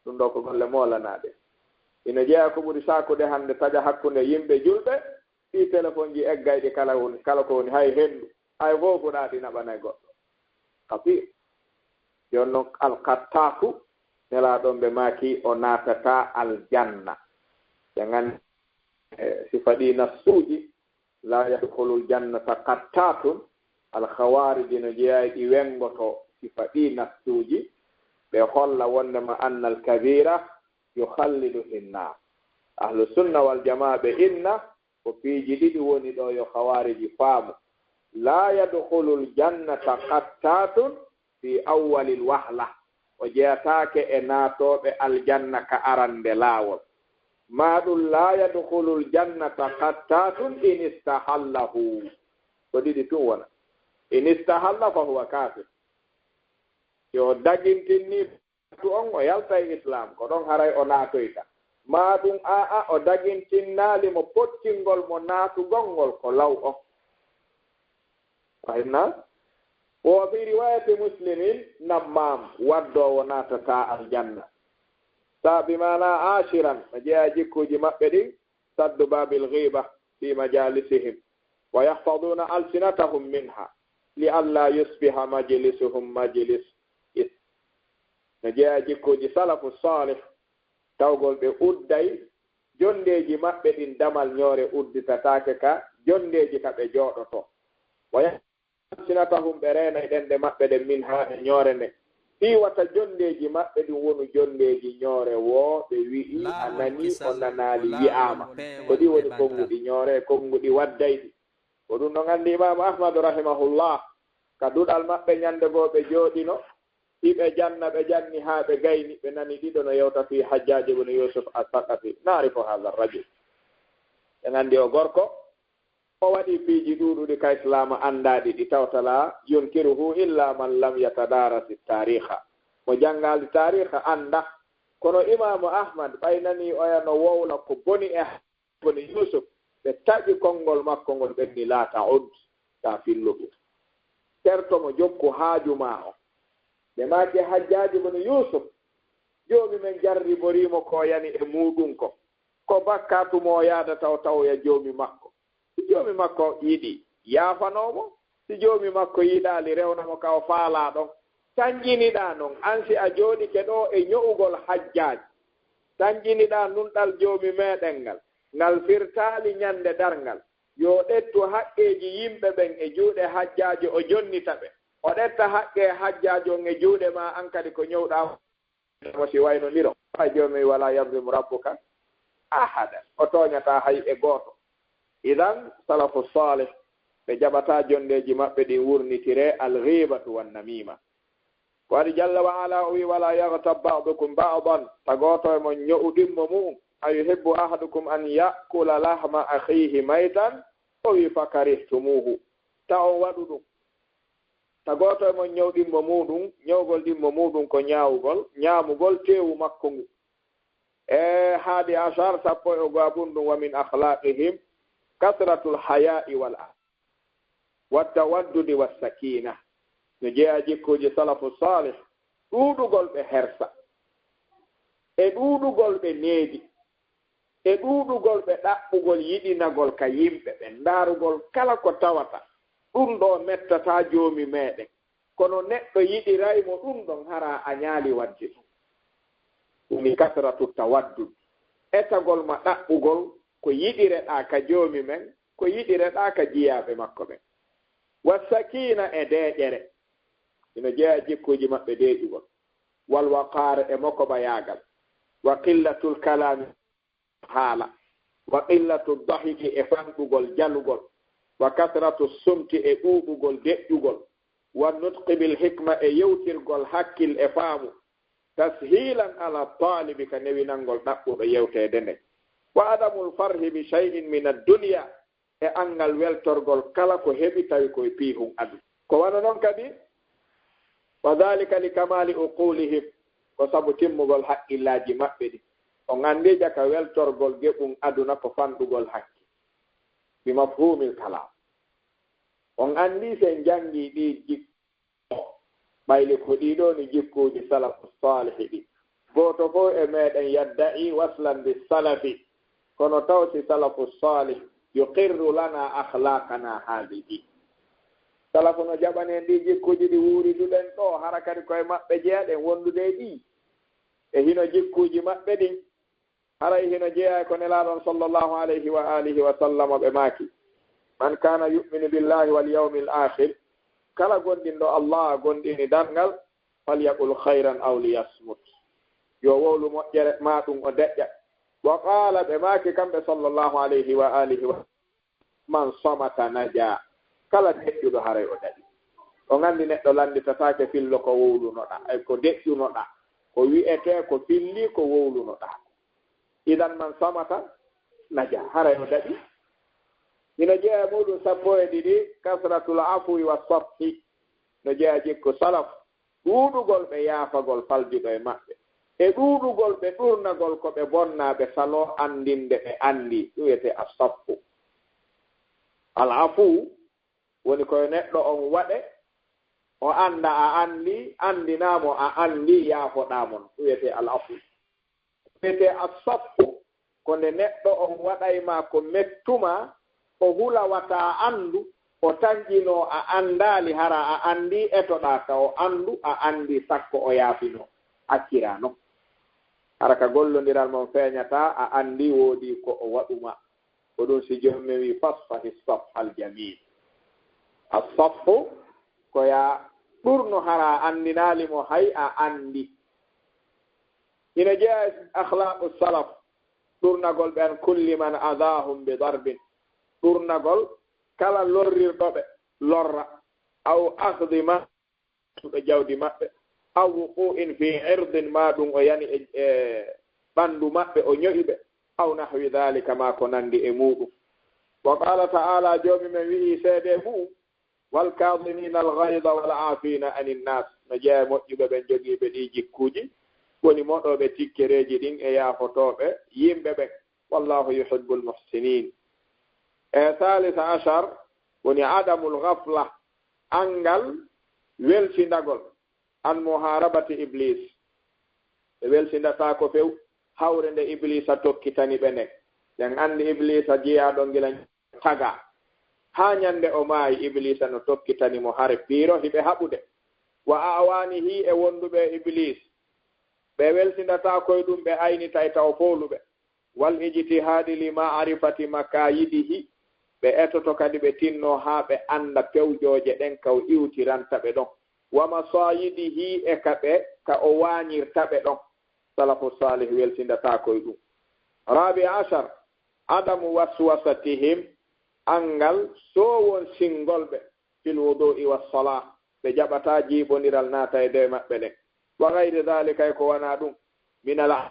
Ɗum ɗoo ko golle moolanaaɗe. Ina jeyaa ko ɓuri saakude hannde taƴa hakkunde yimɓe julɓe, ɗii telefonji eggayɗi kala woni, kala ko woni, hay henndu, hay googuɗaa ɗi naɓanay goɗɗo. Kafir. Jooni noon, alqattaaku, Nelaaɗo ɓe maaki o naatataa aljanna. Ɓe nganndi, eh, sifa ɗii nassuuji, "Laa yadkhulul jannata qattaatun." Alkhawaariji no jeyaa e ɗi wenngoto sifa ɗii nassuuji, ɓe holla wonndema annal kabiira yukhallidu finnaar. Ahlu sunna wal jamaa ɓe inna ko piiji ɗiɗi woni ɗoo yo khawaariji faamu. "Laa yadkhulul jannata qattaatun fi awwalil wahla." O jeyataake e naatooɓe aljanna ka arande laawol. Maa ɗum, "Laa yadkhulul jannata qattaatun in istahallahu." Ko ɗiɗi tun wona. "In istahalla fa huwa kaafir." Yo dagintinni naatu on, o yalta e Islaam, ko ɗon haray o naatoyta. Maa ɗum, aa, o dagintinnaali mo pottingol mo naatugol ngol ko law on. Fahimna? Wa fi riwayati Muslimin, nammaam, waddoowo naatataa aljanna. Sa bi maana aashiran, no jeyaa jikkuuji maɓɓe ɗin, saddu baabil ghiiba fi majaalisihim, wa yahfaduuna alsinatahum minha, li alla yusbiha majlisuhum majlis is. No jeyaa jikkuuji salafu saalih, tawgol ɓe udday jonndeeji maɓɓe ɗin, damal ñoore udditataake ka jonndeeji ka ɓe jooɗotoo. Wa alsinatahum, ɓe reenay ɗenɗe maɓɓe ɗen, minha, e ñoore nden. Fii wata jonndeeji maɓɓe ɗin wonu jonndeeji ñoore woo, ɓe wi'i a nanii, o nanaali, wi'aama. Ko ɗi woni konnguɗi ñoore e konnguɗi waddayɗi. Ko ɗum ɗon anndi Imaamu Ahmadu rahimahullah, ka duɗal maɓɓe ñannde goo ɓe jooɗino, hiɓe janna, ɓe janni haa ɓe gayni, ɓe nani ɗiɗo no yewta fii Hajjaaji ibn Yuusuf As-Saqafi. Naarifu haadha rajul. En anndi o gorko, o waɗi piiji ɗuuɗuɗi ka Islaama anndaaɗi, ɗi tawta laa yunkiruhu illa man lam yatadarasi taariikha. Mo janngaali taariikha annda. Kono Imaamu Ahmad, ɓay nani oya no wowla ko boni e Ibn Yuusuf, ɓe taƴi konngol makko ngol, ɓe inni, "Laa ta'ud, taa fillu ɗum. Terto mo, jokku haaju maa on." Ɓe maaki, "Hajjaaji ibn Yuusuf, Joomi men jarriborii mo ko yani e muuɗum ko. Ko bakkaatu mo o yaadata o tawoya Joomi makko. Si Joomi makko yiɗi, yaafanoo mo. Si Joomi makko yiɗaali, rewna mo ka o faalaa ɗon. Tanƴiniɗaa non, an si a jooɗike ɗoo e ño'ugol Hajjaaji. Tanƴiniɗaa nunɗal Joomi meɗen ngal, ngal firtaali ñande darngal. Yo ɗettu haqqeeji yimɓe ɓen e juuɗe Hajjaaji, o jonnita ɓe. O ɗetta haqqee Hajjaaji on e juuɗe maa, an kadi ko ñowɗaa mo si waynondiro. Hay Joomi, wala yazlimu rabbuka ahada. O tooñataa hay e gooto. Idan, salafu salih, ɓe jaɓataa jonndeeji maɓɓe ɗin wurnitire al-ghibatu wan-namima. Ko waɗi Jalla wa Ala o wi, "Wala yaghtab ba'dukum ba'dan." Ta gooto e mon ño'u ɗimmo mu'un. "Ayuhibbu ahadukum an ya'kula lahma akhihi maytan?" O wi, "Fakarihtumuhu." Ta on waɗu ɗum. Ta gooto e mon ño'u ɗimmo muuɗum, ño'ugol ɗimmo muuɗum ko ñaawugol, ñaamugol teewu makko ngu. E haadi ashar, sappo e o goo bunɗum, "Wa min akhlaqihim kasratul haya'i wal a-, wa tawaddudi was sakina." No jeyaa jikkuuji salafu salih, ɗuuɗugol ɓe hersa, e ɗuuɗugol ɓe needi, e ɗuuɗugol ɓe ɗaɓɓugol yiɗinagol ka yimɓe ɓen, ndaarugol kala ko tawata ɗum ɗoo mettataa Joomi meɗen, kono neɗɗo yiɗiray mo ɗum ɗon, hara a ñaali waɗde ɗum. Woni kasratu tawaddud, etagol ma ɗaɓɓugol ko yiɗireɗaa ka Joomi men, ko yiɗireɗaa ka jiyaaɓe makko ɓen. Wa sakiina, e deeƴere, ino jeyaa jikkuuji maɓɓe deeƴugol. Wal waqaar, e mokobayaagal. Wa qillatul kalaami, haala. Wa qillatu dahiki, e fanɗugol jalugol. Wa kasratu sumti, e ɗuuɗugol deƴƴugol. Wa nutqi bil hikma, e yewtirgol hakkil e faamu. Tashilan ala talibi, ka newinangol ɗaɓɓuɗo yewteede nden. Wa adamul farhi bi shay'in min ad-dunya, e anngal weltorgol kala ko heɓi tawi ko e piihun adu. Ko wano non kadi, wa dhalika li kamali uqulihim, ko sabu timmugol haqqillaaji maɓɓe ɗin. On anndi jaka weltorgol geɓun aduna ko fanɗugol hakkil. Bi mafhumil kalam. On anndi si en janngi ɗi jik-, ɓayli ko ɗii ɗoo ni jikkuuji salafu saalihi ɗi. Gooto fof e meɗen yadda'i waslan bi salafi, kono taw si salafu saalih yuqirru lana akhlaqana haadihi. Salafu no jaɓani en ɗii jikkuuji ɗi wuuriduɗen ɗoo, hara kadi koye maɓɓe jeyaɗen wondude e ɗii. E hino jikkuuji maɓɓe ɗin, haray hino jeyaa e ko Nelaaɗo on sallallahu alayhi wa alihi wa sallam ɓe maaki, "Man kana yu'minu billahi wal yawmil akhir," kala gomɗinɗo Allah, gomɗini darngal, "falyaqul khayran aw liyasmut." Yo wowlu moƴƴere, maa ɗum o deƴƴa. Wa qala, ɓe maaki kamɓe sallallahu alayhi wa alihi wa, "Man samata naja." Kala deƴƴuɗo haray o daɗi. On anndi neɗɗo lannditataake fillo ko wowlunoɗaa, ay ko deƴƴunoɗaa, ko wi'etee ko filli ko wowlunoɗaa. Idan man samata naja, haray o daɗi. Hino jeyaa e muuɗum sappo e ɗiɗi, kasratul afwi wa safhi. No jeyaa jikku salaf, ɗuuɗugol ɓe yaafagol faljuɗo e maɓɓe, e ɗuuɗugol ɓe ɗurnagol ko ɓe bonnaa, ɓe saloo anndinde ɓe anndi. Ɗum wiyetee as-safhu. Al afu woni ko yo neɗɗo on waɗe, o annda a anndi, anndinaa mo a anndi, yaafoɗaa mo. Ɗum wiyetee al afu. Wiyetee as-safhu, ko nde neɗɗo on waɗay ma ko mettuma, o hula wata a anndu, o tanƴinoo a anndaali, hara a anndi, etoɗaa ka o anndu, a anndi, sakko o yaafinoo, acciraa non. Hara ka gollondiral mon feeñataa, a anndi woodii ko o waɗu ma. Ko ɗum si joomum wi'i, "Fasfahi safhal jamil." As-safhu, ko yaa ɓurno hara anndinaali mo hay a anndi. Ina jeyaa e akhlaqu salaf, ɗurnagol ɓe an kulli man adahum bi darbin, ɗurnagol kala lorrirɗo ɓe lorra, aw akhdi ma ɓe jawdi maɓɓe, aw wuqu'in fi irdin, ma ɗum o yani e, e ɓanndu maɓɓe, o ño'i ɓe, aw nahwi dhalika, ma ko nanndi e muɗum. Wa qala ta'ala, Joomi men wi'i seede mu'um, wal kadhimina al ghayda wal afina anin nas, no jeeya e moƴƴuɓe ɓen jogiiɓe ɗi jikkuuji, woni moɗooɓe tikkereeji ɗin e yaafotooɓe yimɓe ɓen, wallahu yuhibbul muhsinin. E thalisa ashar, woni adamul ghafla, anngal weltindagol, an muharabati iblis, ɓe weltindataako few hawre nde iblisa tokkitani ɓe nden. Ɗen anndi iblisa jiyaaɗo ngila taga. Haa ñande o maayi, iblisa no tokkitani mo hare piiro hiɓe haɓude. Wa awanihi, e wonduɓe e iblis, ɓe weltindataako e ɗum, ɓe aynitay taw fooluɓe. Wal ijtihadi li ma'rifati makayidihi, ɓe etoto kadi ɓe tinno haa ɓe annda pewjooje ɗen ka o iwtiranta ɓe ɗon. Wa masayidihi, e ka ɓe, ka o waañirta ɓe ɗon. Salafu salih weltindataako e ɗum. Rabi ashar, adamu waswasatihim, anngal soowon singol ɓe, fil wudu'i was salah, ɓe jaɓata jiiɓondiral naata e dewe maɓɓe ɗen. Wa gayri dhalika, e ko wana ɗum, min al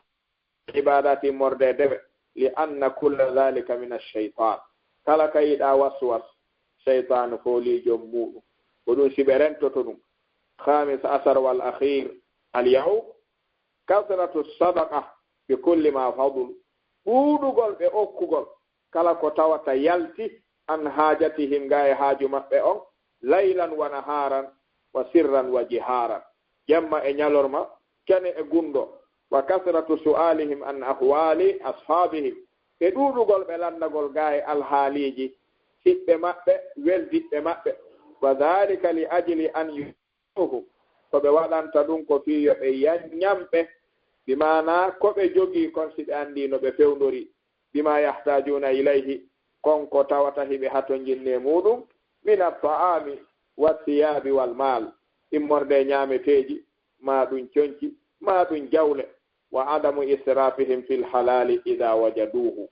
ibadati, immorde e dewe, li anna kulla dhalika min ash-shaytan. Kala ka yiɗa waswas, shaytan fooli joom muɗum. Ko ɗum si ɓe rentoto ɗum. Khamis ashar wal akhir, al yawm, kasratu sadaqa bi kulli ma fadul, ɗuuɗugol ɓe okkugol kala ko tawata yalti an haajatihim, ga e haaju maɓɓe on, laylan wa naharan, wa sirran wa jiharan, jemma e ñalorma, kene e gundo, wa kasratu su'alihim an ahwali ashabihim, e ɗuuɗugol ɓe lanndagol ga e alhaaliiji siɓɓe maɓɓe, weldiɓɓe maɓɓe, wa dhalika li ajli an yu- ko ɓe waɗanta ɗum ko fii yo ɓe yaññan ɓe, bi maanaa ko ɓe jogii kon, si ɓe anndii no ɓe fewndori, bima yahtajuuna ilayhi, kon ko tawata hiɓe hatonjinni e muɗum, min at-ta'ami wa thiyabi wal mal, immorde e ñaameteeji, maa ɗum conci, maa ɗum jawle, wa adamu israfihim fil halali idha wajaduhu.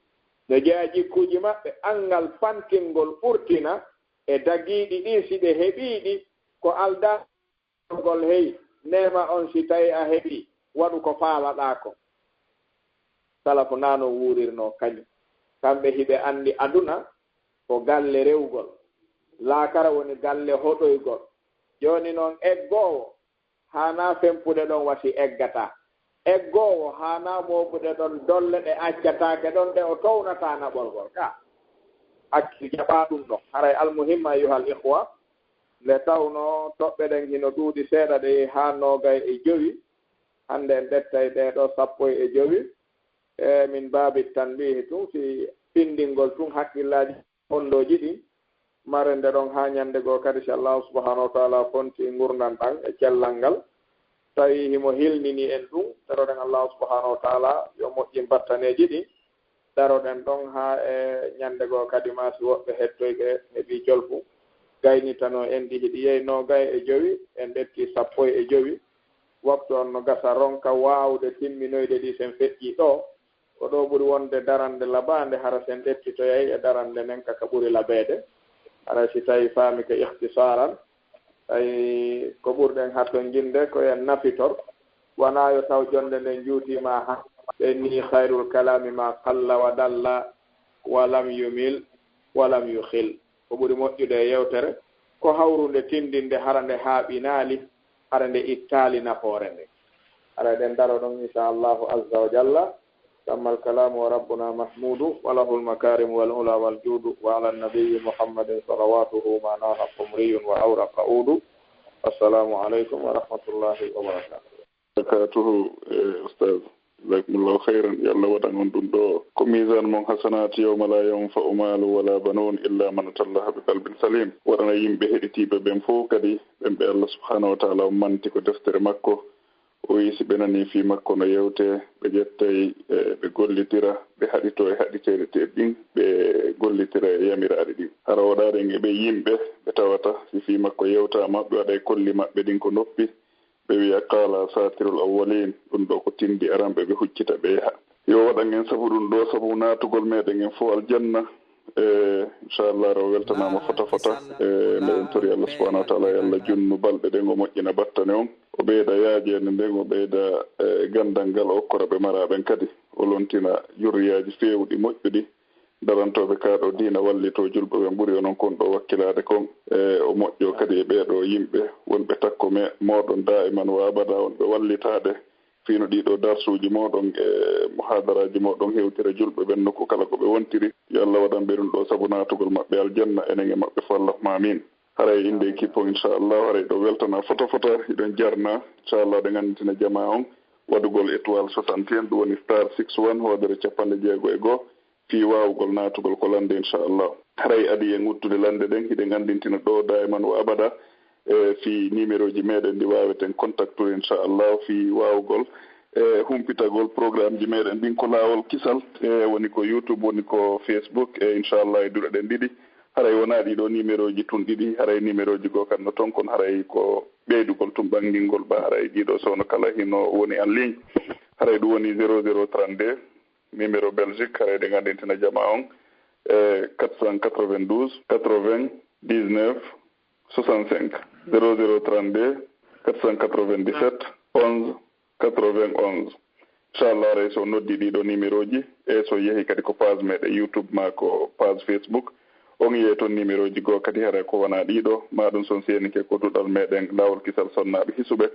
No jeyaa jikkuuji maɓɓe, anngal fantingol ɓurtina e dagiiɗi ɗin, si ɓe heɓii ɗi, ko aldaa gol, hey, neema on, si tawi a heɓi, waɗu ko faalaɗaa ko. Salafu naa no wuurirnoo kañum. Kamɓe hiɓe anndi aduna ko galle rewgol, laakara woni galle hoɗoygol. Jooni noon, eggoowo haanaa fempude ɗon wasi eggataa. Eggoowo haanaa mooɓude ɗon dolle ɗe accataake ɗon, ɗe o townataa naɓorgol ka. Hakkil jaɓaa ɗum ɗon. Haray almuhimma, ayyuhal ikhwa, nde tawnoo toɓɓe ɗen hino ɗuuɗi seeɗa, ɗe yehi haa noogay e jowi. Hannde en ƴettay ɗee ɗoo sappo e jowi. E min baabi tanbihi tun, fii findingol tun hakkillaaji fondooji ɗin. Mare nde ɗon haa ñande goo kadi, si Allahu subhanahu wa taala fonti ngurndan ɗan e cellal ngal, tawi himo hilnini en ɗum, daroɗen Allahu subhanahu wa taala yo moƴƴin battaneeji ɗin. Daroɗen ɗon haa e ñande goo kadi, maa si woɓɓe hettoyɓe heɓii jolfu, gaynitanoo en ɗi, hiɗi yehi noogay e jowi, en ƴetti sappo e jowi. Waktu on no gasa ronka waawde timminoyde ɗi, sen feƴƴii ɗoo. Ko ɗoo ɓuri wonde darannde labaande, hara sen ƴettitoyay e darannde nden ka ka ɓuri labeede. Hara si tawi faami ka ikhtisaran, tawi ko ɓurɗen hatonjinde ko en nafitor, wanaa yo taw jonde nden juutiima ha. Ɓe ni khayrul kalami ma qalla wa dalla, wa lam yumil, wa lam yukhil. Ko ɓuri moƴƴude e yewtere, ko hawrunde tindinde, hara nde haaɓinaali, hara nde ittaali nafoore nde. Hara eɗen daro ɗon, insha Allahu azza wa jalla. Tammal kalamu wa rabbuna mahmudu, wa lahul makarimu wal ula wal judu, wa ala nabiyyi Muhammadin salawatuhu ma naha qumriyun wa awraqa udu. Assalamu alaikum wa rahmatullahi wa barakatuh. Barakatuhu, eh, Ustaz. Jazakumullahu khairan. Yo Allah waɗan on ɗum ɗo ko mizan mon hasanat yawma la yanfa'u malu wala banun illa man atallaha bi qalbin salim. Waɗana yimɓe heɗitiiɓe ɓen fof kadi, ɓen ɓe Allah subhanahu wa ta'ala on manti ko deftere makko, O wiyi si ɓe nanii fii makko no yewtee, ɓe ƴettay, e, ɓe gollitira, ɓe haɗitoo e haɗiteeɗe teeɗ ɗin, ɓe gollitira e yamiraaɗe ɗin. Hara woɗaaɗen e ɓee yimɓe ɓe tawata si fii makko yewtaama, ɓe waɗay kolli maɓɓe ɗin ko noppi, ɓe wiya, "Qaala asaatirul awwaliin, ɗun ɗoo ko tinndi aranɓe," ɓe huccita, ɓe yaha. Yo waɗan en sabu ɗun ɗoo, sabu naatugol meɗen en fow aljanna. E, inchallah, o weltanaama fota fota. E, nde en tori Allah subhanahu wa taala, yo Allah junnu balɗe ɗen, o moƴƴina battane on, o ɓeyda yaajeende nden, o ɓeyda, e, ganndal ngal, o okkora ɓe maraaɓe kadi, o lontina jurriyaaji feewuɗi moƴƴuɗi, darantooɓe kaa ɗoo diina, wallitoo julɓe ɓen ɓuri onon kon ɗoo wakkilaade kon. E, o moƴƴoo kadi e ɓee ɗoo yimɓe wonɓe takko me-, mooɗon daa'iman wa abada, wonɓe wallitaade fii no ɗii ɗoo darsuuji mooɗon e muhaadaraaji mooɗon hewtira julɓe ɓen nokku kala ko ɓe wontiri. Yo Allah waɗan ɓe ɗun ɗoo sabu naatugol maɓɓe aljanna, enen e maɓɓe fow, Allahumma aamiin. Haray innde équipe on, inchallah, haray ɗoo weltanaa fota fota, hiɗon jarnaa. Inchallah, ɗen annditina jamaa on waɗugol étoile soixante et un, ɗun woni star six one, hoodere cappanɗe jeego e go'o, fii waawugol naatugol ko lannde, inchallah. Haray adii en uttude lannde ɗen, hiɗen anndintina ɗoo daa'iman wa abada, e, fii nimerooji meɗen ɗi waaweten kontaktude, inchallah, fii waawugol, e, humpitagol programmeji meɗen ɗin ko laawol kisal, e, woni ko YouTube, woni ko Facebook, e, inchallah, e duɗe ɗen ɗiɗi. Haray wonaa ɗii ɗoo nimerooji tun ɗiɗi, haray nimerooji goo kan no ton, kono haray ko ɓeydugol tun ɓanngingol ɓaa, haray ɗii ɗoo sowno kala hino woni en ligne. Haray ɗun woni zéro zéro trente-deux, numéro Belgique, haray ɗen anndintina jamaa on, e, quatre cent quatre-vingt-douze, quatre-vingt-dix-neuf, soixante-cinq, zéro zéro trente-deux, quatre cent quatre-vingt-dix-sept, onze, quatre-vingt-onze. Inchallah, haray si o noddi ɗii ɗoo nimerooji, e si o yehi kadi ko page meɗen YouTube maa ko page Facebook, on yi'ay ton nimerooji goo kadi, haray ko wonaa ɗii ɗoo, maa ɗun si on seenike ko duɗal meɗen Laawol Kisal Sonnaaɓe Hisuɓe,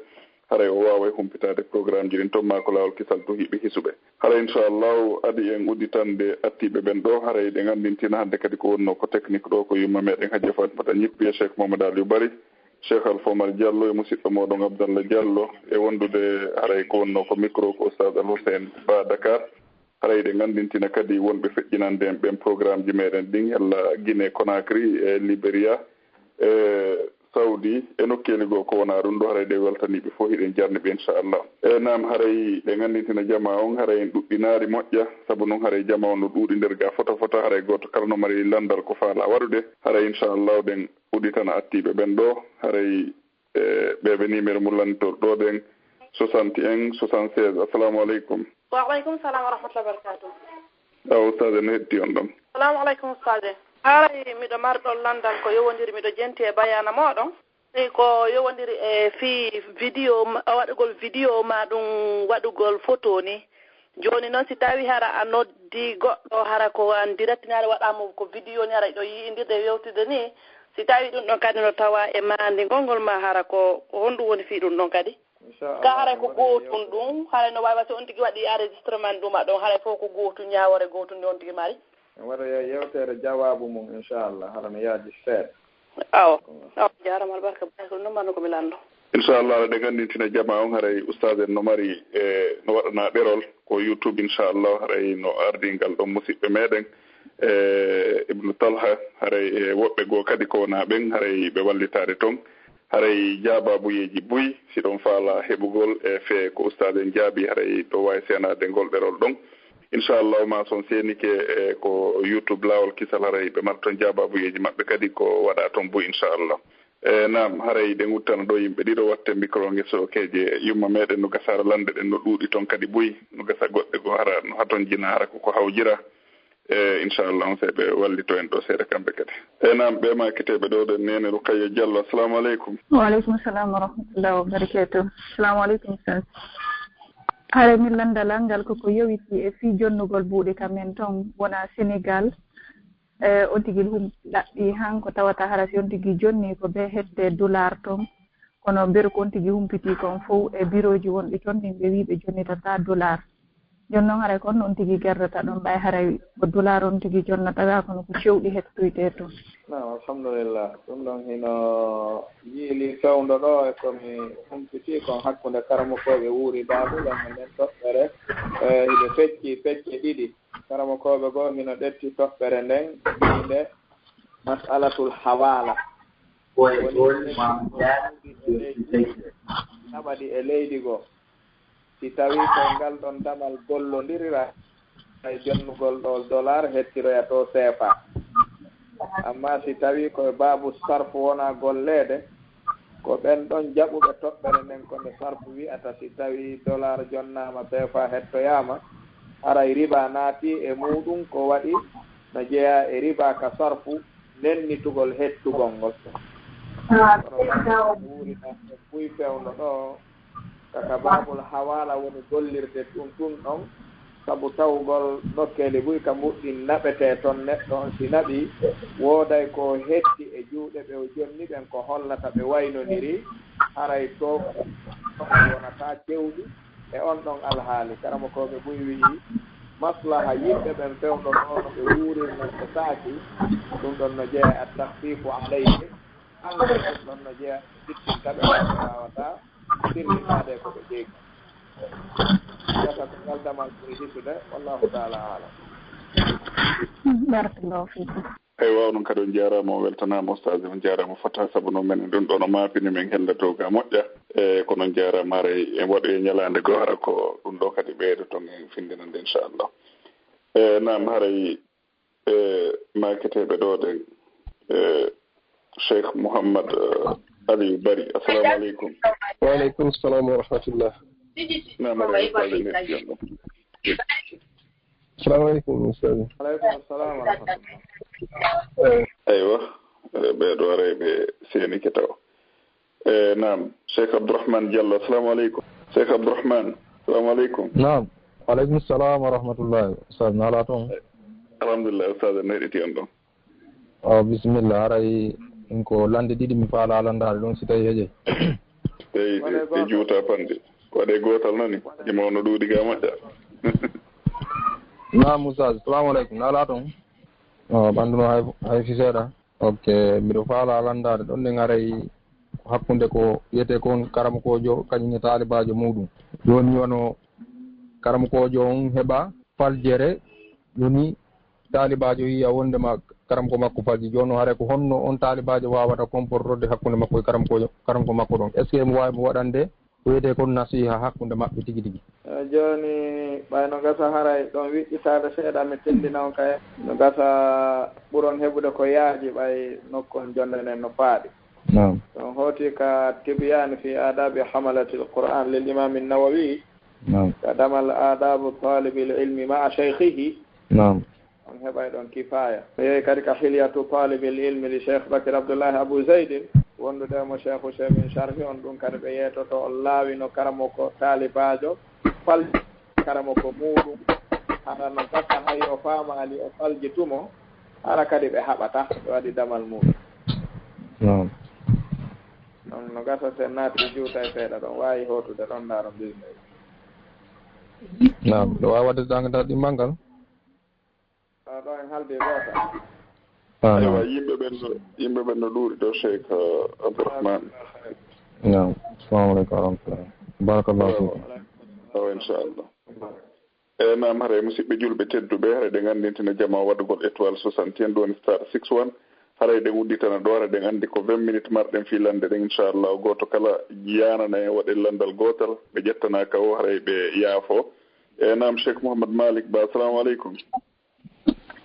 haray o waaway humpitaade programmeji ɗin ton, maa ko Laawol Kisal Duhiiɓe Hisuɓe. Haray, inchallahu, adii en udditande attiiɓe ɓen ɗoo, haray ɗen anndintina hannde kadi ko wonnoo ko technique ɗoo, ko yumma meɗen Hajja Fatmata Ñippi e Cheikh Mohamed Aliou Bari, Cheikh Alpha Omar Diallo e musiɗɗo mooɗon Abdallah Diallo, e wondude haray ko wonnoo ko micro ko Oustaz Al Hussein Ba Dakar. Haray ɗen anndintina kadi wonɓe feƴƴinande en ɓen programmeji meɗen ɗin, yalla Guinée Conakry e Liberia, e Saudi, e nokkeeli goo ko wonaa ɗun ɗoo, haray ɗen weltanii ɓe fow, hiɗen jarni ɓe, inchallah. E naam, haray ɗen anndintina jamaa on, haray en ɗuɗɗinaali moƴƴa, sabu non haray jamaa on no ɗuuɗi nder gaa fota fota, haray gooto kala no mari lanndal ko faalaa waɗude, haray inchallah ɗen udditana attiiɓe ɓen ɗoo, haray, e, ɓee ɓe numéro mun lanndintor ɗoo ɗen, soixante et un, soixante-seize. Assalamu aleykum. Wa aleykum salam wa rahmatullahi wa barakatuh. Awa, Ustaaz, en heɗtii on ɗon. Salamu aleykum, Ustaaz. Haray miɗo marɗon lanndal ko yowondiri, miɗo jenti e bayaana mooɗon. Tawi ko yowondiri e fii vidéo ma-, waɗugol vidéo maa ɗun waɗugol photo ni. Jooni non, si tawi hara a noddi goɗɗo, hara ko an direct ni, hara waɗaa mo ko vidéo ni, hara ɗo yi'indirde e yewtude ni, si tawi ɗun ɗon kadi no tawaa e maandingol ngol maa, hara ko, ko honɗun woni fii ɗun ɗon kadi? Inchallah, ka haray ko gootun ɗun, haray no waawi si on tigi waɗi enregistrement ɗun ma ɗon, haray fow ko gootun, ñaawoore gootun nde on tigi mari. En waɗa ye-, yewtere jawaabu mun, inchallah, hara no yaaji seeɗa. Awa. Awa, jaaraama, albarka, barka, ɗun ɗon marno ko mi lanndo. Inchallah, haray ɗen anndintina jamaa on, haray Ustaaz en no mari, e, no waɗanaa ɗerol ko YouTube, inchallah, haray no ardii ngal ɗon musiɗɓe meɗen, e, Ibnu Talha, haray e woɓɓe goo kadi ko wonaa ɓen, haray ɓe wallitaade ton. Haray jaabaabuyeeji buy, si ɗon faalaa heɓugol e fee ko Ustaaz en jaabii, haray ɗon waawi seenaade ngol ɗerol ɗon. Inchallah, maa si on seenike, e, ko YouTube Laawol Kisal, haray ɓe mari ton jaabaabuyeeji maɓɓe kadi ko waɗaa ton buy, inchallah. E, naam, haray ɗen udditana ɗoo yimɓe ɗiɗo, watte micro nge sookeeje yumma meɗen no gasa hara lannde ɗen no ɗuuɗi ton kadi buy, no gasa goɗɗe goo hara no hatonjina hara ko ko hawjira. E, inchallah, on sey ɓe wallito en ɗoo seeɗa kamɓe kadi. E, naam, ɓee maakiteeɓe ɗoo ɗen, Neene Ruqayya Diallo, assalamu aleykum. Wa aleykum salam wa rahmatullahi wa barakatuh. Assalamu aleykum, Ustaaz. Haray min lanndal an ngal ko ko yowiti e fii jonnugol buuɗi ka men ton, wonaa Senegal. E, on tigi hum-, ɗaɓɓi han ko tawata hara si on tigi jonni ko bee hette dollar ton. Kono mberu ko on tigi humpitii kon fow e birooji wonɗi ton ɗin, ɓe wii ɓe jonnitataa dollar. Jooni non haray ko on on tigi gerdata ɗon, ɓay haray ko dollar on tigi jonnata gaa, kono ko cewɗi hettoytee ton. Naam, alhamdulillah. Ɗun ɗon hino yiili fewndo ɗoo e ko mi humpitii kon hakkunde karamokooɓe wuuri daabugal e nden toɓɓere. E, hiɓe fecci pecce ɗiɗi. Karamokooɓe goo hino ɗetti toɓɓere nden, wiinde mas'alatul hawaala. Woni ɗaɓaɗi e leydi goo. Si tawii ko e ngal ɗon damal gollondirira e jonnugol ɗo dollar, hettiroya to seefa. Amma si tawii ko e baabu sarfu wonaa golleede, ko ɓen ɗon jaɓuɓe toɓɓere nden ko nde sarfu wi'ata si tawii dollar jonnaama seefa hettoyaama, haray riba naati e muuɗum, ko waɗi no jeyaa e riba ka sarfu nennitugol hettugol ngol. Kono ɓen ɗon wuuri ɗon e buy fewndo ɗo, ka ka baabul hawaala woni gollirde ɗum ɗum ɗon, sabu tawgol nokkeeli buy ka mbuɗɗin naɓetee ton, neɗɗo on si naɓii, wooday ko hetti e juuɗe ɓe o jonni ɓen ko hollata ɓe waynoniri, haray to wonata cewɗi e on ɗon alhaali. Karamokooɓe buy wi'i, maslaha yimɓe ɓen fewndo ɗo no ɓe wuurirnoo ko saaki, ɗum ɗon no jeyaa e at-takhfifu alayhim, ɗum ɗon no jeyaa e sittinta ɓe, ɓe waawataa sirlitaade ko ɓe jeygi. Gasa ko ngal damal ɓuri hisude, wallahu taala alam. Barakallahu fikum. Eywa, onon kadi on njaaraama, on weltanaama, ustaas, on njaaraama fota, sabu no men ɗum ɗo no maapini men hella dow ga moƴƴa. E, kono on njaaraama, haray en waɗoyi ñalaande goo, hara ko ɗum ɗo kadi ɓeydo ton en findinande, inchallah. E, naam, haray, e, maaketeeɓe ɗo ɗen, e, Cheikh Mouhammad, e, Aliou Bari. Assalamu aleykum. Wa aleykum salam wa rahmatullah. Naam, haray, Assalamu aleykum, ustaz. Aleykum salam wa rahmatullah. Eywa, e, ɓee ɗo haray ɓe seenike taw. E, naam, Cheikh Abdourahmane Diallo, assalamu aleykum. Cheikh Abdourahmane, assalamu aleykum. Naam, aleykum salam wa rahmatullahi. Ustaz, no alaa toon? Alhamdulillah, ustaz, en heɗiti on ɗon. O, bisimilla, haray ɗum ko lande ɗiɗi mi faalaa landaade ɗum, si tawii heƴe. Eyi, ɗe, ɗe juuta panɗe. Waɗee gootal nani, ima ono ɗuuɗi ga moƴƴa. Naam, Moussa, salamu aleykum. No alaa toon? O, ɓanndu no hay, hay fi seeɗa. Ok, miɗo faalaa landaade ɗon ɗen haray ko hakkunde ko wiyetee kon karamokoojo, kañum e taalibaajo muuɗum. Jooni wano karamokoojo on heɓa faljere, woni taalibaajo yiya wondema karamoko makko falji. Jooni haray ko honno on taalibaajo waawata comportorde hakkunde makko e karamoko, karamoko makko ɗon? Est-ce que mo waawi mo waɗande ko wiyetee kon nasiha hakkunde maɓɓe tigi tigi? Eh, jooni, ɓay no gasa haray ɗon wiƴƴitaade seeɗa, mi tellina on kay. No gasa ɓuron heɓude ko yaaji, ɓay nokku on jonɗen en no faaɗi. Naam. Ɗon hooti ka Tibyan fi Adabi Hamalatil Qur'an lil Imam An-Nawawi. Naam. Ka damal Adabu Talibil Ilmi ma'a Shaykhihi. Naam. On heɓay ɗon kifaaya. Mi yehi kadi ka Hilyatu Talibil Ilmi li Cheikh Bakir Abdullahi Abu Zaydin, wondude mo Cheikh Useymin Sharhi on, ɗum kadi ɓe yeetoto on laawi no karamoko taalibaajo fal karamoko muuɗum. Hara no gasa hay o faamaali o falji tumo, hara kadi ɓe haɓata, ɓe waɗi damal muuɗum. Naam. Ɗon no gasa sen naati juuta e seeɗa ɗon, waawi hootude ɗon ndaaro bismilla. Naam, ɗo waawi waɗde dangantal ɗimmal ngal? Ah, ɗo en haaldi gooto. Ah, aywa, naam. Yimɓe ɓen no, yimɓe ɓen no ɗuuɗi ɗo, Cheikh, uh, Abdourahmane. Naam. Assalamu aleykum wa rahmatullah. Barakallahu fikum. Awa, inchallah. E, naam, haray musidɓe julɓe tedduɓe, haray ɗen anndintina jamaa waɗugol étoile soixante et un, ɗum woni star six one. Haray ɗen udditana ɗo, haray ɗen anndi ko vingt minutes marɗen fii lande ɗen, inchallah. Gooto kala yaanana en waɗen landal gootal. Ɓe ƴettanaaka o, haray ɓe yaafo. E, naam, Cheikh Mouhammad Malick Ba, assalamu aleykum.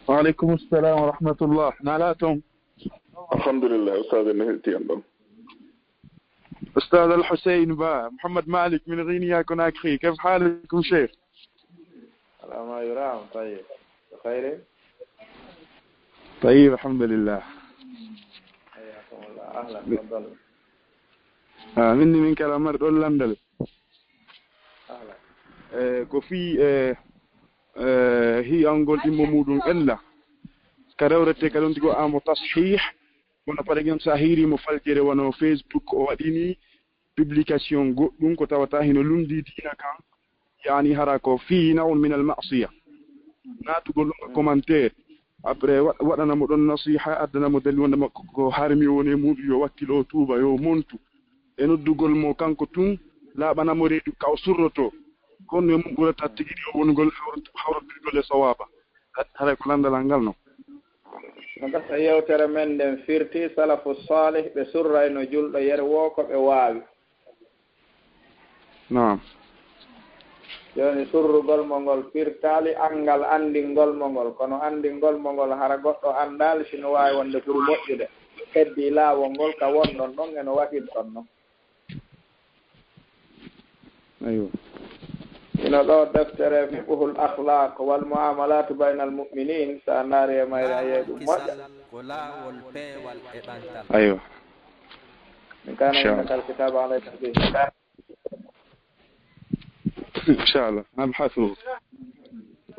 Wa aleykum salam wa rahmatullah. No alaa toon? Alhamdulillah, ustaz, en heɗiti en ɗon. Ustaz Al Hussein Ba, Mouhammad Malik min Guinea Conakry. Kayfa halukum, Cheikh? Ala ma yuram, tayyib. Bi khairin? Tayyib, alhamdulillah. Hayyakumullah. Ahlan, tafaddal. Ah, min ni min kala mari ɗon landal. Ahlan. Eh, ko fii, eh, eh, hiyangol ɗimmo muuɗum ella. Ka rewrete ka ɗon tigo amo tashih. Kono par exemple, so a hiiri mo faljere wano Facebook, o waɗini publication goɗɗum ko tawata hino lundi diina kan, yani hara ko fii naw'un min al ma'siya. Naatugol ɗum e commentaire. Après, wa-, waɗana mo ɗon nasiha, addana mo dalil wonde makko ko harmi woni e muuɗum, yo wakkilo, o tuuba, yo montu. E noddugol mo kanko tun, laaɓana mo reedu ka o surroto. Kono e mum ɓurata tigi ɗi o wonugol hawrot-, hawrotirgol e sawaaba. Haray ko landal ngal non. No gasa yewtere men nden firti, salafu salih ɓe surrayno julɗo yer woo ko ɓe waawi. Naam. Jooni surrugol mo ngol firtaali anngal anndingol mo ngol, kono anndingol mo ngol hara goɗɗo anndaali si no waawi wonde ɓuri moƴƴude. Heddii laawol ngol ka wonɗon ɗon e no waɗirɗon non. Aywa. Ino ɗo deftere Fiqhul Akhlaq wal Muamalatu Baynal Mu'minin, so a ndaari e mayre a yiyay ɗum moƴƴa. Ko laawol peewal e ɓantal. Aywa. Min kana innaka alkitaba alayka fihi. Inchallah, nabhasu.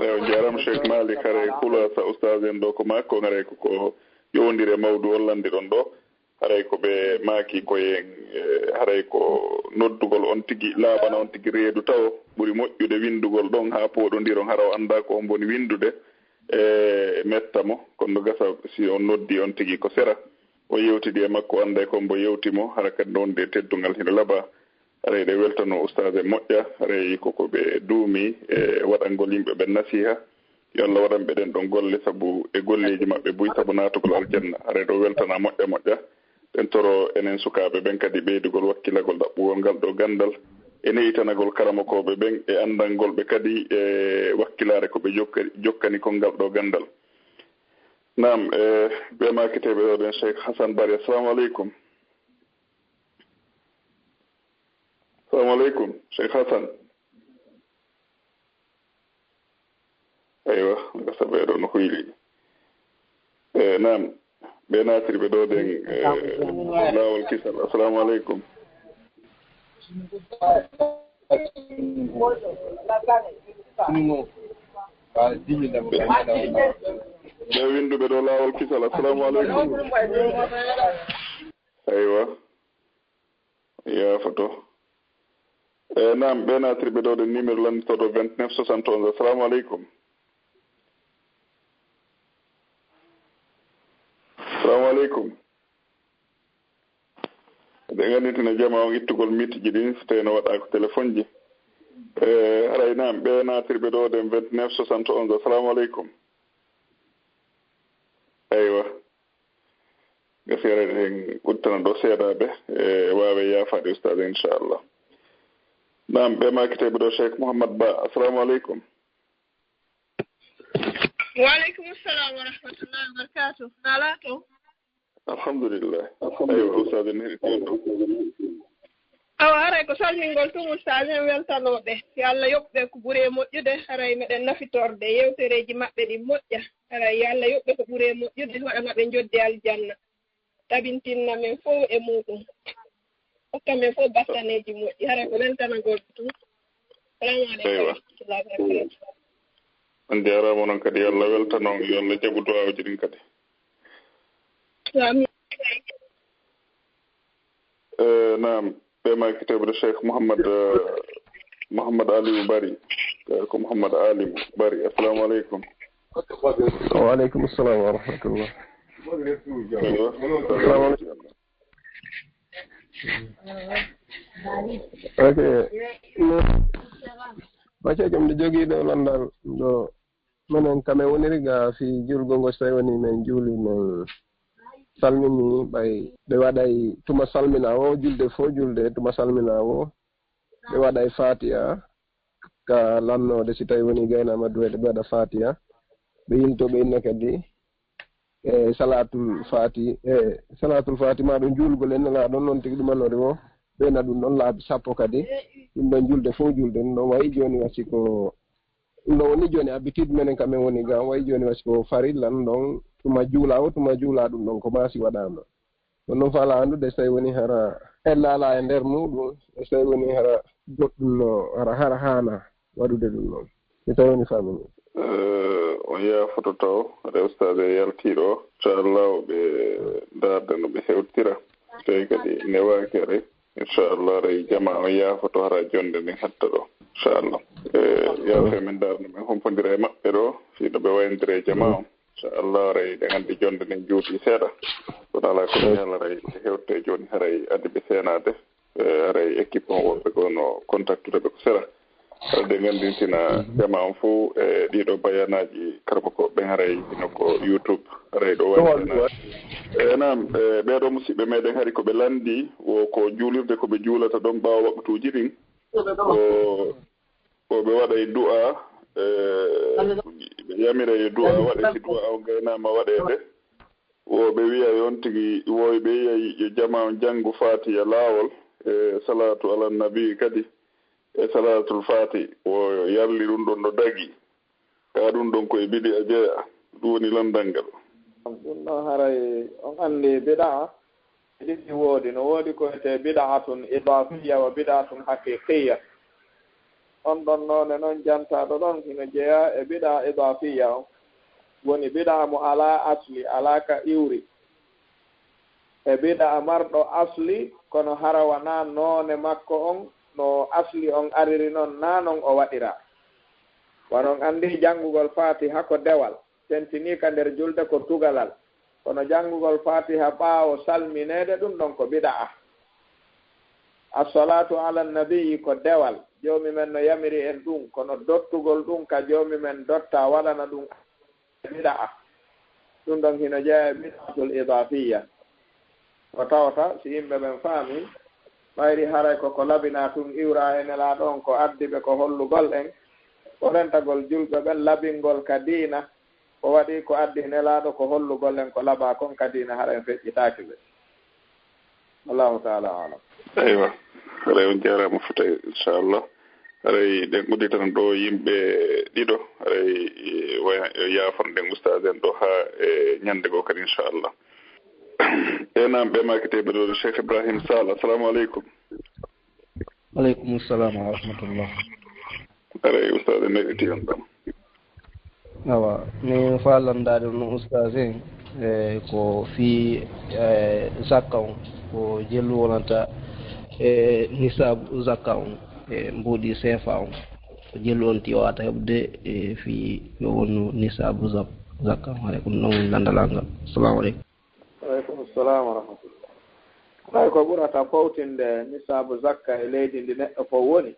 Eyo, jarama Cheikh Malik, haray kulasa ustaz en ɗo ko makko, haray ko, ko yowndire mawdu o landiɗon ɗo. Haray ko ɓe maaki ko en, eh, haray ko noddugol on tigi, laaɓana on tigi reedu tawo, ɓuri moƴƴude winndugol ɗon haa pooɗondiron, hara o anndaa ko on woni winndude, e metta mo. Kono no gasa si on noddi on tigi ko sera, o yewtidi e makko, o annday ko mbo yewti mo, hara kadi no wondi e teddungal hino laba. Haray ɗe weltano ustaas e moƴƴa, haray ko ko ɓe duumi e waɗangol yimɓe ɓen nasiha. Yo Allah waɗan ɓe ɗen ɗon golle sabu e golleeji maɓɓe buy sabu naatugol aljanna. Haray ɗo weltana moƴƴa moƴƴa. Ɗen toro enen sukaaɓe ɓen kadi ɓeydugol wakkilagol ɗaɓɓugol ngal ɗo ganndal e ne'itanagol karamokooɓe ɓen e anndangol ɓe kadi e wakkilaare ko ɓe jokka-, jokkani kon ngal ɗo ganndal. Naam, e ɓe makiteeɓe ɗo ɗen, Cheikh Hassan Bari, assalamu aleykum. Assalamu aleykum, Cheikh Hassan. Eywa, gasa ɓe ɗo no huyli. E, naam, ɓe naatiri ɓe ɗo ɗen, e, laawol kisal. Assalamu aleykum. Ɓe winnduɓe ɗo laawol kisal. Assalamu aleykum. Eywa. Yaafoto. E, naam, ɓe naatiri ɓe ɗo ɗen numéro lannditoɗo vingt-neuf soixante et onze. Assalamu aleykum. Assalamu aleykum. Eɗen annditina jama on ittugol mitiji ɗin, so tawi no waɗa ko téléphone ji. E, haray naam, ɓe naatiri ɓe ɗo ɗen vingt-neuf soixante et onze. Assalamu aleykum. Eywa. Gasi haray en udditana ɗo seedaaɓe, e, waawe yaafaade ustaad, inchallah. Naam, ɓe makiteeɓe ɗo Cheikh Mouhammad Ba. Assalamu aleykum. Wa aleykum salam wa rahmatullahi wa barakatuh. Naalaa to? Alhamdulillah. Eywa, ustaad en heɗitii on ɗo. Awa, haray ko salmingol tun ustaas en weltanooɓe. Yo Allah yoɓ ɓe ko ɓuri e moƴƴude. Haray meɗen nafitorde yewtereeji maɓɓe ɗin moƴƴa. Haray yo Allah yoɓ ɓe ko ɓuri e moƴƴude, waɗana ɓe njoddi aljanna. Tabintinna men fow e muɗum. Hokka men fow battaneeji moƴƴi. Haray ko weltanagol tun. Salamu aleykum. Eywa. Wa rahmatullahi wa barakatuh. On jaraama non kadi, yo Allah weltan on, yo Allah jaɓu du'aawuji ɗin kadi. Amin. Eh, naam, ɓe makiteeɓe ɗo Cheikh Mouhammad, eh, Mouhammad Aliou Bari. Eh, ko Mouhammad Aliou Bari. Assalamu aleykum. Wa aleykum salam wa rahmatullah. Eywa. Assalamu aleykum. Ok. Macca jom nde jogii ɗo lanndal ɗo. Minen kam en woniri ga fii juulgol ngol, so tawi woni men juuli, men salmini, ɓay ɓe waɗay tuma salmina o, julde fof julde, tuma salmina o, ɓe waɗay Faatiha ka lannoode, si tawi woni gaynaama duweede, ɓe waɗa Faatiha, ɓe yilto, ɓe inna kadi e Salaatul Faati, e Salaatul Faati ma ɗum juulgol e Nelaaɗo, noon tigi ɗum annoode o, ɓeyna ɗum ɗon laabi sappo kadi, ɗum ɗon julde fof julde, ɗum ɗon wayi jooni wasi ko Ɗum ɗon woni jooni habitude menen kam, men woni ga, wayi jooni wasi ko farilla ɗum ɗon, tuma juula o, tuma juula ɗum ɗon, ko maasi waɗaama. Ɗum ɗon faala anndude so tawi woni hara ella alaa e nder muɗum, so tawi woni hara goɗɗum no hara, hara haana waɗude ɗum ɗon. So tawi woni faamini. Eh, on yaafoto taw, hade ustaade yaltii ɗo, inchallah ɓe ndaarda no ɓe hewtira. So tawi kadi newaaki haray. Inchallah, haray jamaa on yaafoto, hara jonnde nden hatta ɗo. Inchallah. E, yaafe men ndaarno men humpondira e maɓɓe ɗo, fii no ɓe wayndira e jamaa on. Inchallah, haray ɗen anndi jonnde nden juuti seeɗa. Kono alaa kulli haal, haray ɓe hewte jooni, haray addi ɓe seenaade. E, haray équipe on woɓɓe ko no contactude ɓe ko sera. Haray ɗen anndintina jamaa on fof e ɗiɗo bayanaaji karɓo ko ɓen haray hino ko YouTube, haray ɗo waɗi. E, naam, e, ɓee ɗoo musiɓɓe meɗen hari ko ɓe lanndi, wo ko juulirde ko ɓe juulata ɗon ɓaawo waqtuuji ɗin. Ko, Ko ɓe waɗa e du'a, e, ɓe yamira e du'a waɗe, si du'a on gaynaama waɗeede. Wo ɓe wi'a yon tigi, wo ɓe wi'a yo jamaa on janngu Faatiha laawol, e salaatu ala nabi kadi, e salaatul Faati, wo yalli ɗum ɗon no dagi. Ka ɗum ɗon ko e bidi'a jeya, ɗum woni lanndal ngal. Ɗum ɗon haray on anndi bida'a e ɗiɗi woodi. No woodi ko wiyetee bida'atun idafiyya wa bida'atun haqiqiyya. On ɗon noone non jantaaɗo ɗon hino jeyaa e bida'a idafiyya on. Woni bida'a mo alaa asli, alaa ka iwri. E bida'a marɗo asli, kono hara wanaa noone makko on, no asli on ariri non, naa non o waɗiraa. Wano on anndi janngugol Faatiha ko dewal, tentinii ka nder julde ko tugalal. Kono janngugol Faatiha ɓaawo salmineede ɗum ɗon ko bida'a. As-salaatu ala nabiyyi ko dewal, Joomi men no yamiri en ɗum, kono dottugol ɗum ka Joomi men dotta waɗana ɗum bida'a. Ɗum ɗon hino jeyaa e bida'atul idafiyya. Ko tawata si yimɓe ɓen faami, mayri haray ko ko labinaa tun iwraa e Nelaaɗo on ko addi ɓe ko hollugol en, ko rentagol julɓe ɓen labingol ka diina, ko waɗi ko addi Nelaaɗo ko hollugol en ko labaa kon ka diina, hara en feƴƴitaaki ɓe. Wallahu ta'ala a'lam. Aywa. Haray on jaaraama fota, inchallah. Haray ɗen udditan ɗo yimɓe ɗiɗo. Haray, e, waya, e, yaafan ɗen ustaas en ɗo haa, e, ñannde goo kadi, inchallah. E naam, ɓe maakiteeɓe ɗo, Cheikh Ibrahim Sall, assalamu aleykum. Aleykum salam wa rahmatullah. Haray ustaas en neɗɗiti on ɗam. Awa, min faa lanndaade no ustaas en, e, ko fii, e, zakka on, ko jelu wonata, e, nisaabu zakka on, e, mbuuɗi seefa on, ko jelu on ti o wata heɓde, e, fii yo wonu nisaabu zak-, zakka on, haray ko ɗum ɗon woni lanndalal ngal. Assalamu aleykum. Aleykum salam wa rahmatullah. Haray ko ɓurata fowtinde nisaabu zakka e leydi ndi neɗɗo fof woni,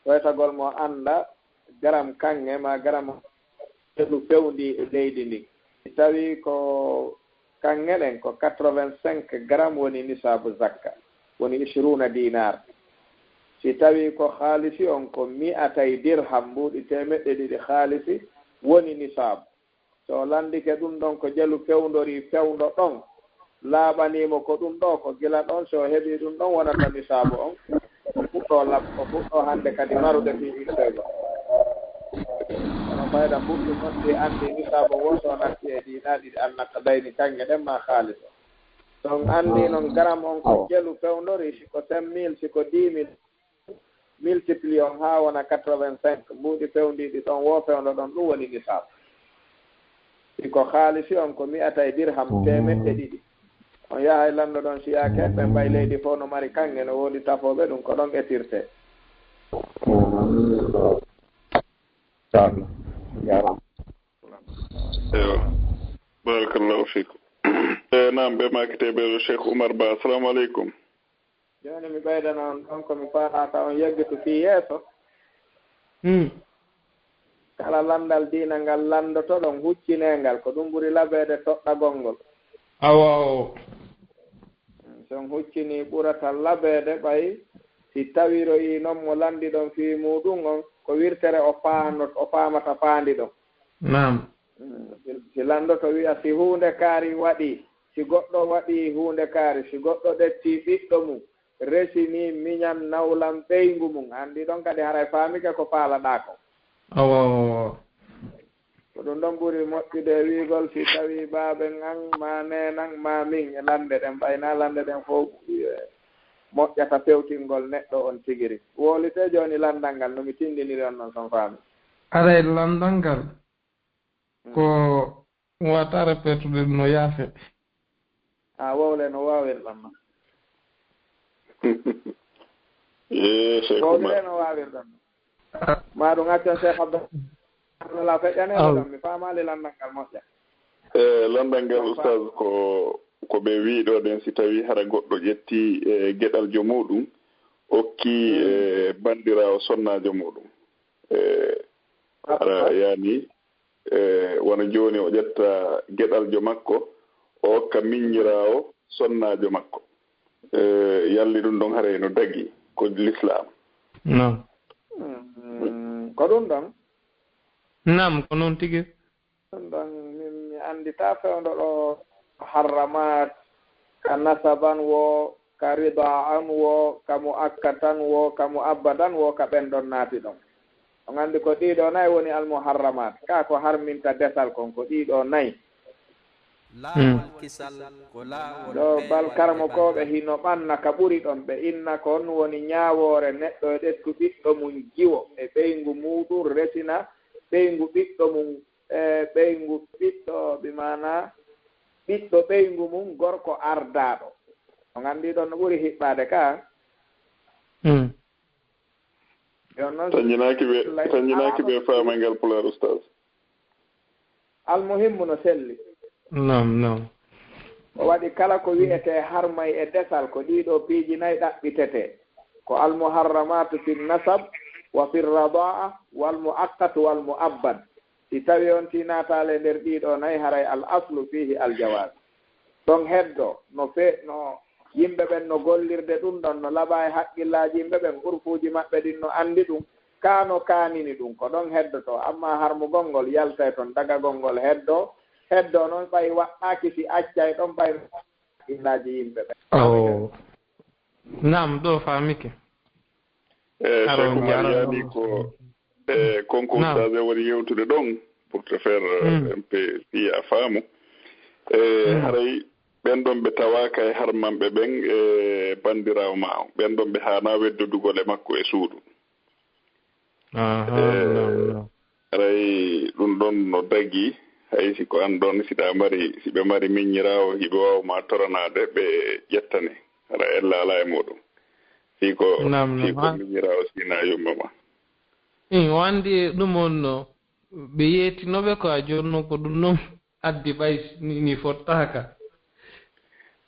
waytagol mo annda garam kaŋŋe maa garam jelu fewndi e leydi ndin. Si tawii ko kaŋŋe ɗen, ko quatre-vingt-cinq garam woni nisaabu zakka, woni ishiruuna dinar. Si tawii ko haalisi on, ko mi'atay dirham, mbuuɗi teemeɗɗe ɗiɗi haalisi, woni nisaabu. So o lanndike ɗum ɗon ko jelu fewndori fewndo ɗon, laaɓanii mo ko ɗum ɗo, ko gila ɗon, so o heɓii ɗum ɗon wonata nisaabu on, o fuɗɗoo lab-, o fuɗɗoo hannde kadi marude fii ittoygol. Kono fayda mbuɗɗi non ɗi anndi nisaabu wo so natti e diinaaɗi ɗi annaqdayni kaŋŋe ɗen maa haalis on. So on anndii non garam on ko jelu fewndori, si ko cinq mille, si ko dix mille, multiplier on haa wona quatre-vingt-cinq, mbuuɗi fewndiiɗi ɗon, wo fewndo ɗon, ɗum woni nisaabu. Si ko haalisi on, ko mi'atay dirham, teemeɗɗe ɗiɗi. On yahay lanndo ɗon, si yaake, ɓe mbay leydi fof no mari kaŋŋe, no woodi tafooɓe ɗum, ko ɗon etirtee. Eyo. Barakallahu fiikum. E, naam, ɓe maakiteeɓe ɗo, Cheikh Oumar Ba. Assalamu aleykum. Jooni mi ɓeydana on ɗon ko mi faalaa ka on yaggitu fii yeeso. Hmm. Kala lanndal diina ngal lanndotoɗon, huccinee ngal, ko ɗum ɓuri labeede toɗɗagol ngol. Awa o. Hmm, so on huccinii ɓurata labeede ɓay si tawiroyii non mo lanndiɗon fii muuɗum on, ko wirtere o faano-, o faamata faandiɗon. Naam. Hmm, si, si lanndoto wi'a si huunde kaari waɗii, si goɗɗo waɗii huunde kaari, si goɗɗo ƴettii ɓiɗɗo mum, resi nii miñan nawlan ɓeyngu mum, anndi ɗon kadi haray faamike ko faalaɗaa kon. Awa, awa, awa. Ko ɗum ɗon ɓuri moƴƴude e wi'ugol si tawii baaben an, maa neenan, maa min e lannde ɗen, ɓay naa lannde ɗen fof, e, moƴƴata fewtingol neɗɗo on tigi rigi. Wowlitee jooni lanndal ngal no mi tinndiniri on non, si on faamii. Haray lanndal ngal ko wata repetude no yaafe. A wowle no waawirɗon non. Ee, Cheikh Oumar. Wowle no waawirɗon non. Ah. Maa ɗum accon Cheikh Abdou. Wala feƴƴanee ɗon, mi faamaali lanndal ngal moƴƴa. E, lanndal ngal, ustaz, ko, ko ɓe wi'i ɗo ɗen, si tawii hara goɗɗo ƴettii, e, geɗaljo muuɗum, okki, e, banndiraawo sonnaajo muuɗum. E, hara yaani, e, wano jooni o ƴetta geɗaljo makko, o okka miñiraawo sonnaajo makko. E, yalli ɗum ɗon haray no dagi ko lislaam. Naam. Mm, ko ɗum ɗon? Naam, ko noon tigi. Ɗum ɗon min mi annditaa fewndo ɗo harramaat ka nasaban wo, ka ridaan wo, ka muakkatan wo, ka muabbadan wo, ka ɓen ɗon naati ɗon. On anndi ko ɗiɗo nay woni almuharramaat. Ka ko harminta desal kon ko ɗiɗo nay. Laawol kisal ko laawol ɗo peewal balkarmo e ko ɓe hino ɓanna ka ɓuri ɗon, ɓe inna kon woni ñaawoore neɗɗo e ɗettu ɓiɗɗo mum jiwo e ɓeyngu muuɗum resina ɓeyngu ɓiɗɗo mum, e ɓeyngu ɓiɗɗo, bi maana ɓiɗɗo ɓeyngu mum gorko ardaaɗo. On anndi ɗon no ɓuri hiɓɓaade ka. Mm. Yo noon, tañjinaaki ɓe, tañjinaaki ɓe faama ngal Pulaar, Ustaas. Almuhimmu no selli. Naam, naam. O waɗi kala ko wi'etee harmay e desal, ko ɗiɗo piiji nay ɗaɓɓitetee. Ko almuharramaatu fi nasab, wa fi radaa, wal muaqqat, wal muabbad. Si tawi on tii naataale nder ɗiɗo nay, haray al aslu fiihi al jawaaz. Ɗon heddo, no fe-, no yimɓe ɓen no gollirde ɗum ɗon, no laɓa e haqqillaaji yimɓe ɓen, urfuuji maɓɓe ɗin no anndi ɗum, ka no kaanini ɗum, ko ɗon heddotoo. Ammaa harmugol ngol yaltay ton, dagagol ngol heddoo, heddoo noon ɓay waɗɗaaki si accay ɗon ɓay haqqillaaji yimɓe ɓen. Oh. Naam, ɗo faamike. Eh, Aron Cheikh Oumar jaaraama. Yaani ko, eh, konko Naam. Ustaas e woni yewtude ɗon, pour te faire, euh, Mm. un peu, si a faamu. Eh, Mm. Haray ɓen ɗon ɓe tawaaka e harmanɓe ɓen e banndiraawo ma on. Ɓen ɗon ɓe haanaa weddodugol e makko e suudu. Aha, Eh, naam, naam. Haray ɗum ɗon no dagi, hay si ko an ɗon, si ɗa mari, si ɓe mari miññiraawo, hiɓe waawa ma toranaade, ɓe ƴettane. Hara ella alaa e muɗum. Si ko, Naam, si naam. Ko miññiraawo, si na yumma ma. Ii, o anndi e ɗum on no, ɓe yeetinooɓe ko a jooni noon ko ɗum noon. Addi ɓay ni, ni fottaaka.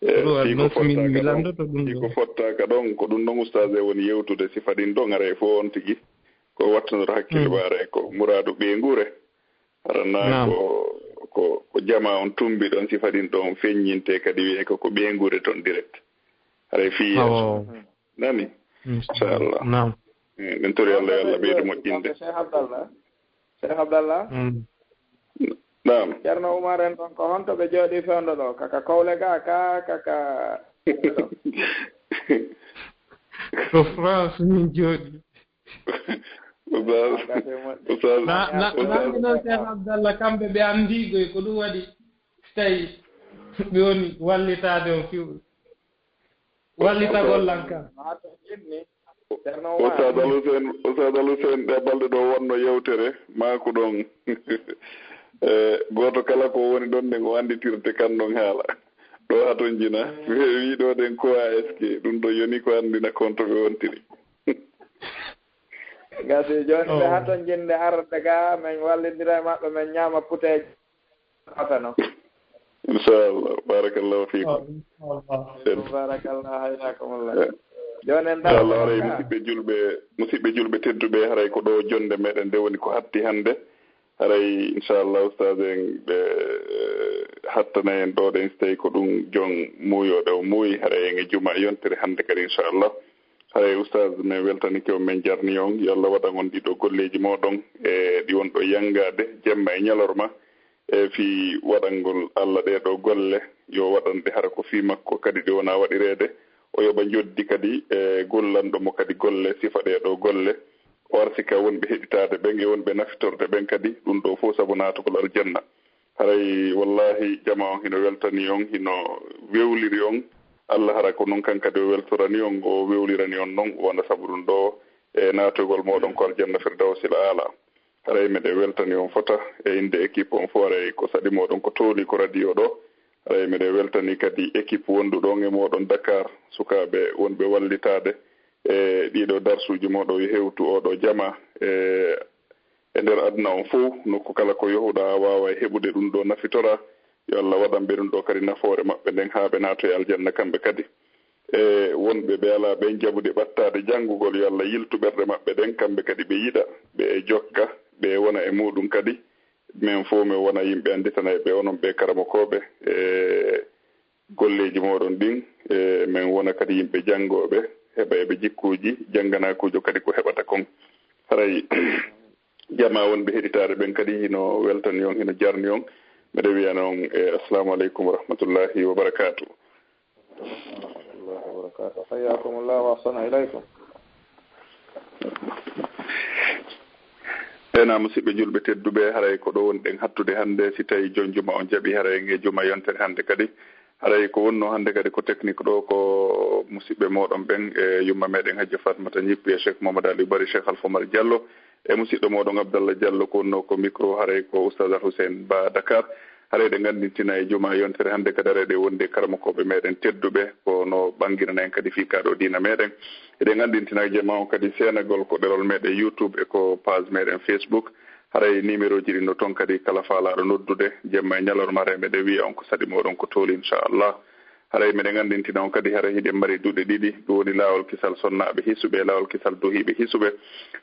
Eh, ɗum si ko adno so min fottaaka mi ɗon, landoto ɗum si ɗo. Ko fottaaka ɗon, ko ɗum ɗon ustaas e woni yewtude sifa ɗin ɗon, haray fof on tigi ko wattanor hakkille Mm. ɓaare ko muraadu ɓeynguure. Hara na Naam. Ko, ko, ko jamaa on tumbi ɗon sifa ɗin ɗon feññinte kadi wiyee ko, ko ɓeynguure ton direct. Haray fii yeeso. Awo. Nani? Inchallah. Naam. Eh, min tori Allah, yo Allah ɓeydu moƴƴinde. Cheikh Abdallah. Cheikh Abdallah. Mm. Naam. Ceerno Umar en ɗon, ko honto ɓe jooɗii fewndo ɗo? Kaka Kowle ga, ka, kaka. Ko France min jooɗii. Ustaas, Ustaas, na, na, Ustaas. Nanndi noon Cheikh Abdallah, kamɓe ɓe anndiigo e ko ɗum waɗi, so tawi ɓe woni wallitaade on fiw-, wallitagol lan kan. Ustaas Al Hussein, Ustaas Al Hussein, ɗe balɗe ɗo wonno yewtere, maaku ɗon. Eh, gooto kala ko woni ɗon, nden o annditirte kan ɗon haala. Ɗo hatonjina, wi ɗo ɗen ko A S K, ɗum ɗo yoni ko anndina kon to ɓe wontiri. Gasi jooni ɓe hatonjinde arde ga, men wallindira e maɓɓe, men ñaama puteeje. Hotano. Inchallah. Barakallahu fiikum. Oh, inchallah. Barakallahu, hayyakumullah. Eh. Jooni en Inchallah, haray musidɓe julɓe, musidɓe julɓe tedduɓe, haray ko ɗo jonde meɗen nde woni ko hatti hannde. Haray inchallah ustaas en ɓe, eh, hattana en ɗo ɗen, so tawi ko ɗum jon muuyooɓe o muuyi, haray en e juma yontere hannde kadi inchallah. Haray ustaas, min weltanike on, min jarni on. Yo Allah waɗan on ɗiɗo golleeji mooɗon e ɗi won ɗo yanngaade jemma e ñalorma. E fii waɗangol Allah ɗee ɗoo golle, yo waɗan ɗe hara ko fii makko kadi ɗe wona waɗireede. O yoɓa njoddi kadi e gollanɗo mo kadi golle sifa ɗee ɗoo golle. O arsika wonɓe heɗitaade ɓen e wonɓe nafitorde ɓen kadi, ɗum ɗoo fof sabu naatugol aljanna. Haray wallaahi jamaa on hino weltanii on, hino wewliri on. Allah hara ko non kan kadi o weltoranii on, o wewliranii on non, o wona sabu ɗum ɗoo e naatugol mooɗon ko aljanna Firdawsil Aala. Haray miɗen weltanii on fota e innde équipe on fof, haray ko saɗi mooɗon ko tooli ko radio ɗo. Haray miɗen weltanii kadi équipe wonduɗo on e mooɗon Dakar, sukaaɓe wonɓe wallitaade e ɗiɗo darsuuji mooɗon yo hewtu oo ɗoo jamaa e, e nder aduna on fof, nokku kala ko yohuɗaa a waaway heɓude ɗum ɗoo nafitora. Yo Allah waɗan ɓe ɗum ɗoo kadi nafoore maɓɓe nden haa ɓe naatoya aljanna kamɓe kadi. E wonɓe ɓe alaa ɓen jaɓude ɓattaade janngugol, yo Allah yiltu ɓerɗe maɓɓe ɗen, kamɓe kadi ɓe yiɗa, ɓe jokka, ɓe wona e muuɗum kadi. Men fof men wona yimɓe annditanayɓe onon ɓe karamokooɓe e golleeji mooɗon ɗin. E men wona kadi yimɓe janngooɓe, heɓa e ɓe jikkuuji, jannganakuujo kadi ko heɓata kon. Haray jamaa wonɓe heɗitaare ɓen kadi hino weltani on, hino jarni on. Miɗo wiya non, e, assalamu aleykum wa rahmatullahi wa barakatuh. Warahmatullahi wabarakatuh. Hayyakumullah wa ahsana ilaykum. Ena, musidɓe julɓe tedduɓe, haray ko ɗo wonɗen hattude hannde, si tawi jon juma on jaɓi, haray e juma yontere hannde kadi. Haray ko wonno hannde kadi ko technique ɗo, ko musidɓe moɗon ɓen, e yumma meɗen Hajja Fatmata Ñippi, e Cheikh Mohamed Ali Bari, Cheikh Alpha Omar Diallo, e musidɗo moɗon Abdallah Diallo, ko wonno ko micro, haray ko Oustaz Al Hussein Ba Dakar. Haray ɗe nganndintina e juma yontere hannde kadi, haray ɗe wondi e karamokooɓe meɗen tedduɓe, ko no ɓanngirana en kadi fii kaa ɗo diina meɗen. Eɗen nganndintina jama on kadi seenagol ko ɗerol meɗen YouTube e ko page meɗen Facebook. Haray numéro ji ɗin no ton kadi, kala faalaaɗo noddude jemma e ñalorma, haray meɗen wi'a on ko saɗi moɗon ko tooli, inchallah. Haray meɗen nganndintina on kadi, haray hiɗen mari duɗe ɗiɗi, ɗum woni laawol kisal sonnaaɓe hisuɓe e laawol kisal duhiiɓe hisuɓe.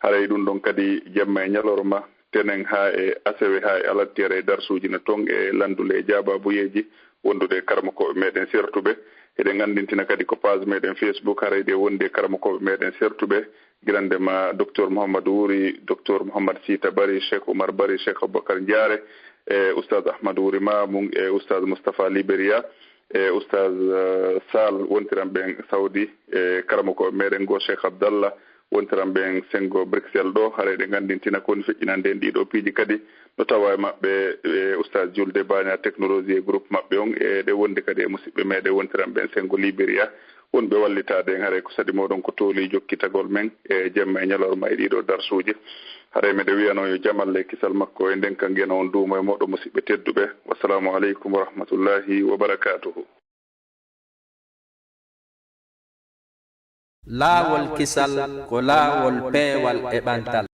Haray ɗum ɗon kadi jemma e ñalorma, tenen haa e asewe, haa e alatti, haray darsuuji no ton e lanndule e jaabaabuyeeji wondude e karamokooɓe meɗen sertuɓe. Eɗen nganndintina kadi ko page meɗen Facebook, haray ɗe wondi e karamokooɓe meɗen sertuɓe, gila nde ma Docteur Mouhamadou Wuri, Docteur Mouhamad Sita Bari, Cheikh Oumar Bari, Cheikh Aboubacar Ndiare, e Oustaz Ahmadou Wuri Mamoun, e Oustaz Moustapha Liberia, e Oustaz, eh, Sall, wontiran ɓen Saudi, e karamokooɓe meɗen goo Cheikh Abdallah, wontiran ɓen senngo Bruxelles ɗo. Haray ɗe nganndintina ko woni feƴƴinande en ɗiɗo piiji kadi, no tawa e maɓɓe, e Oustaz Julde Baña, technologie e groupe maɓɓe on, e ɗe wondi kadi e musidɓe meɗen wontiran ɓen senngo Liberia, wonɓe wallitaade en. Haray ko saɗi moɗon ko tooli jokkitagol men e jemma e ñalorma e ɗiɗo darsuuji. Haray meɗen wi'ano yo jam Allah e kisal makko e ndenka ngena on duumo e moɗon, musidɓe tedduɓe. Wassalamu aleykum wa rahmatullahi wa barakatuhu. Laawol kisal ko laawol peewal e ɓantal.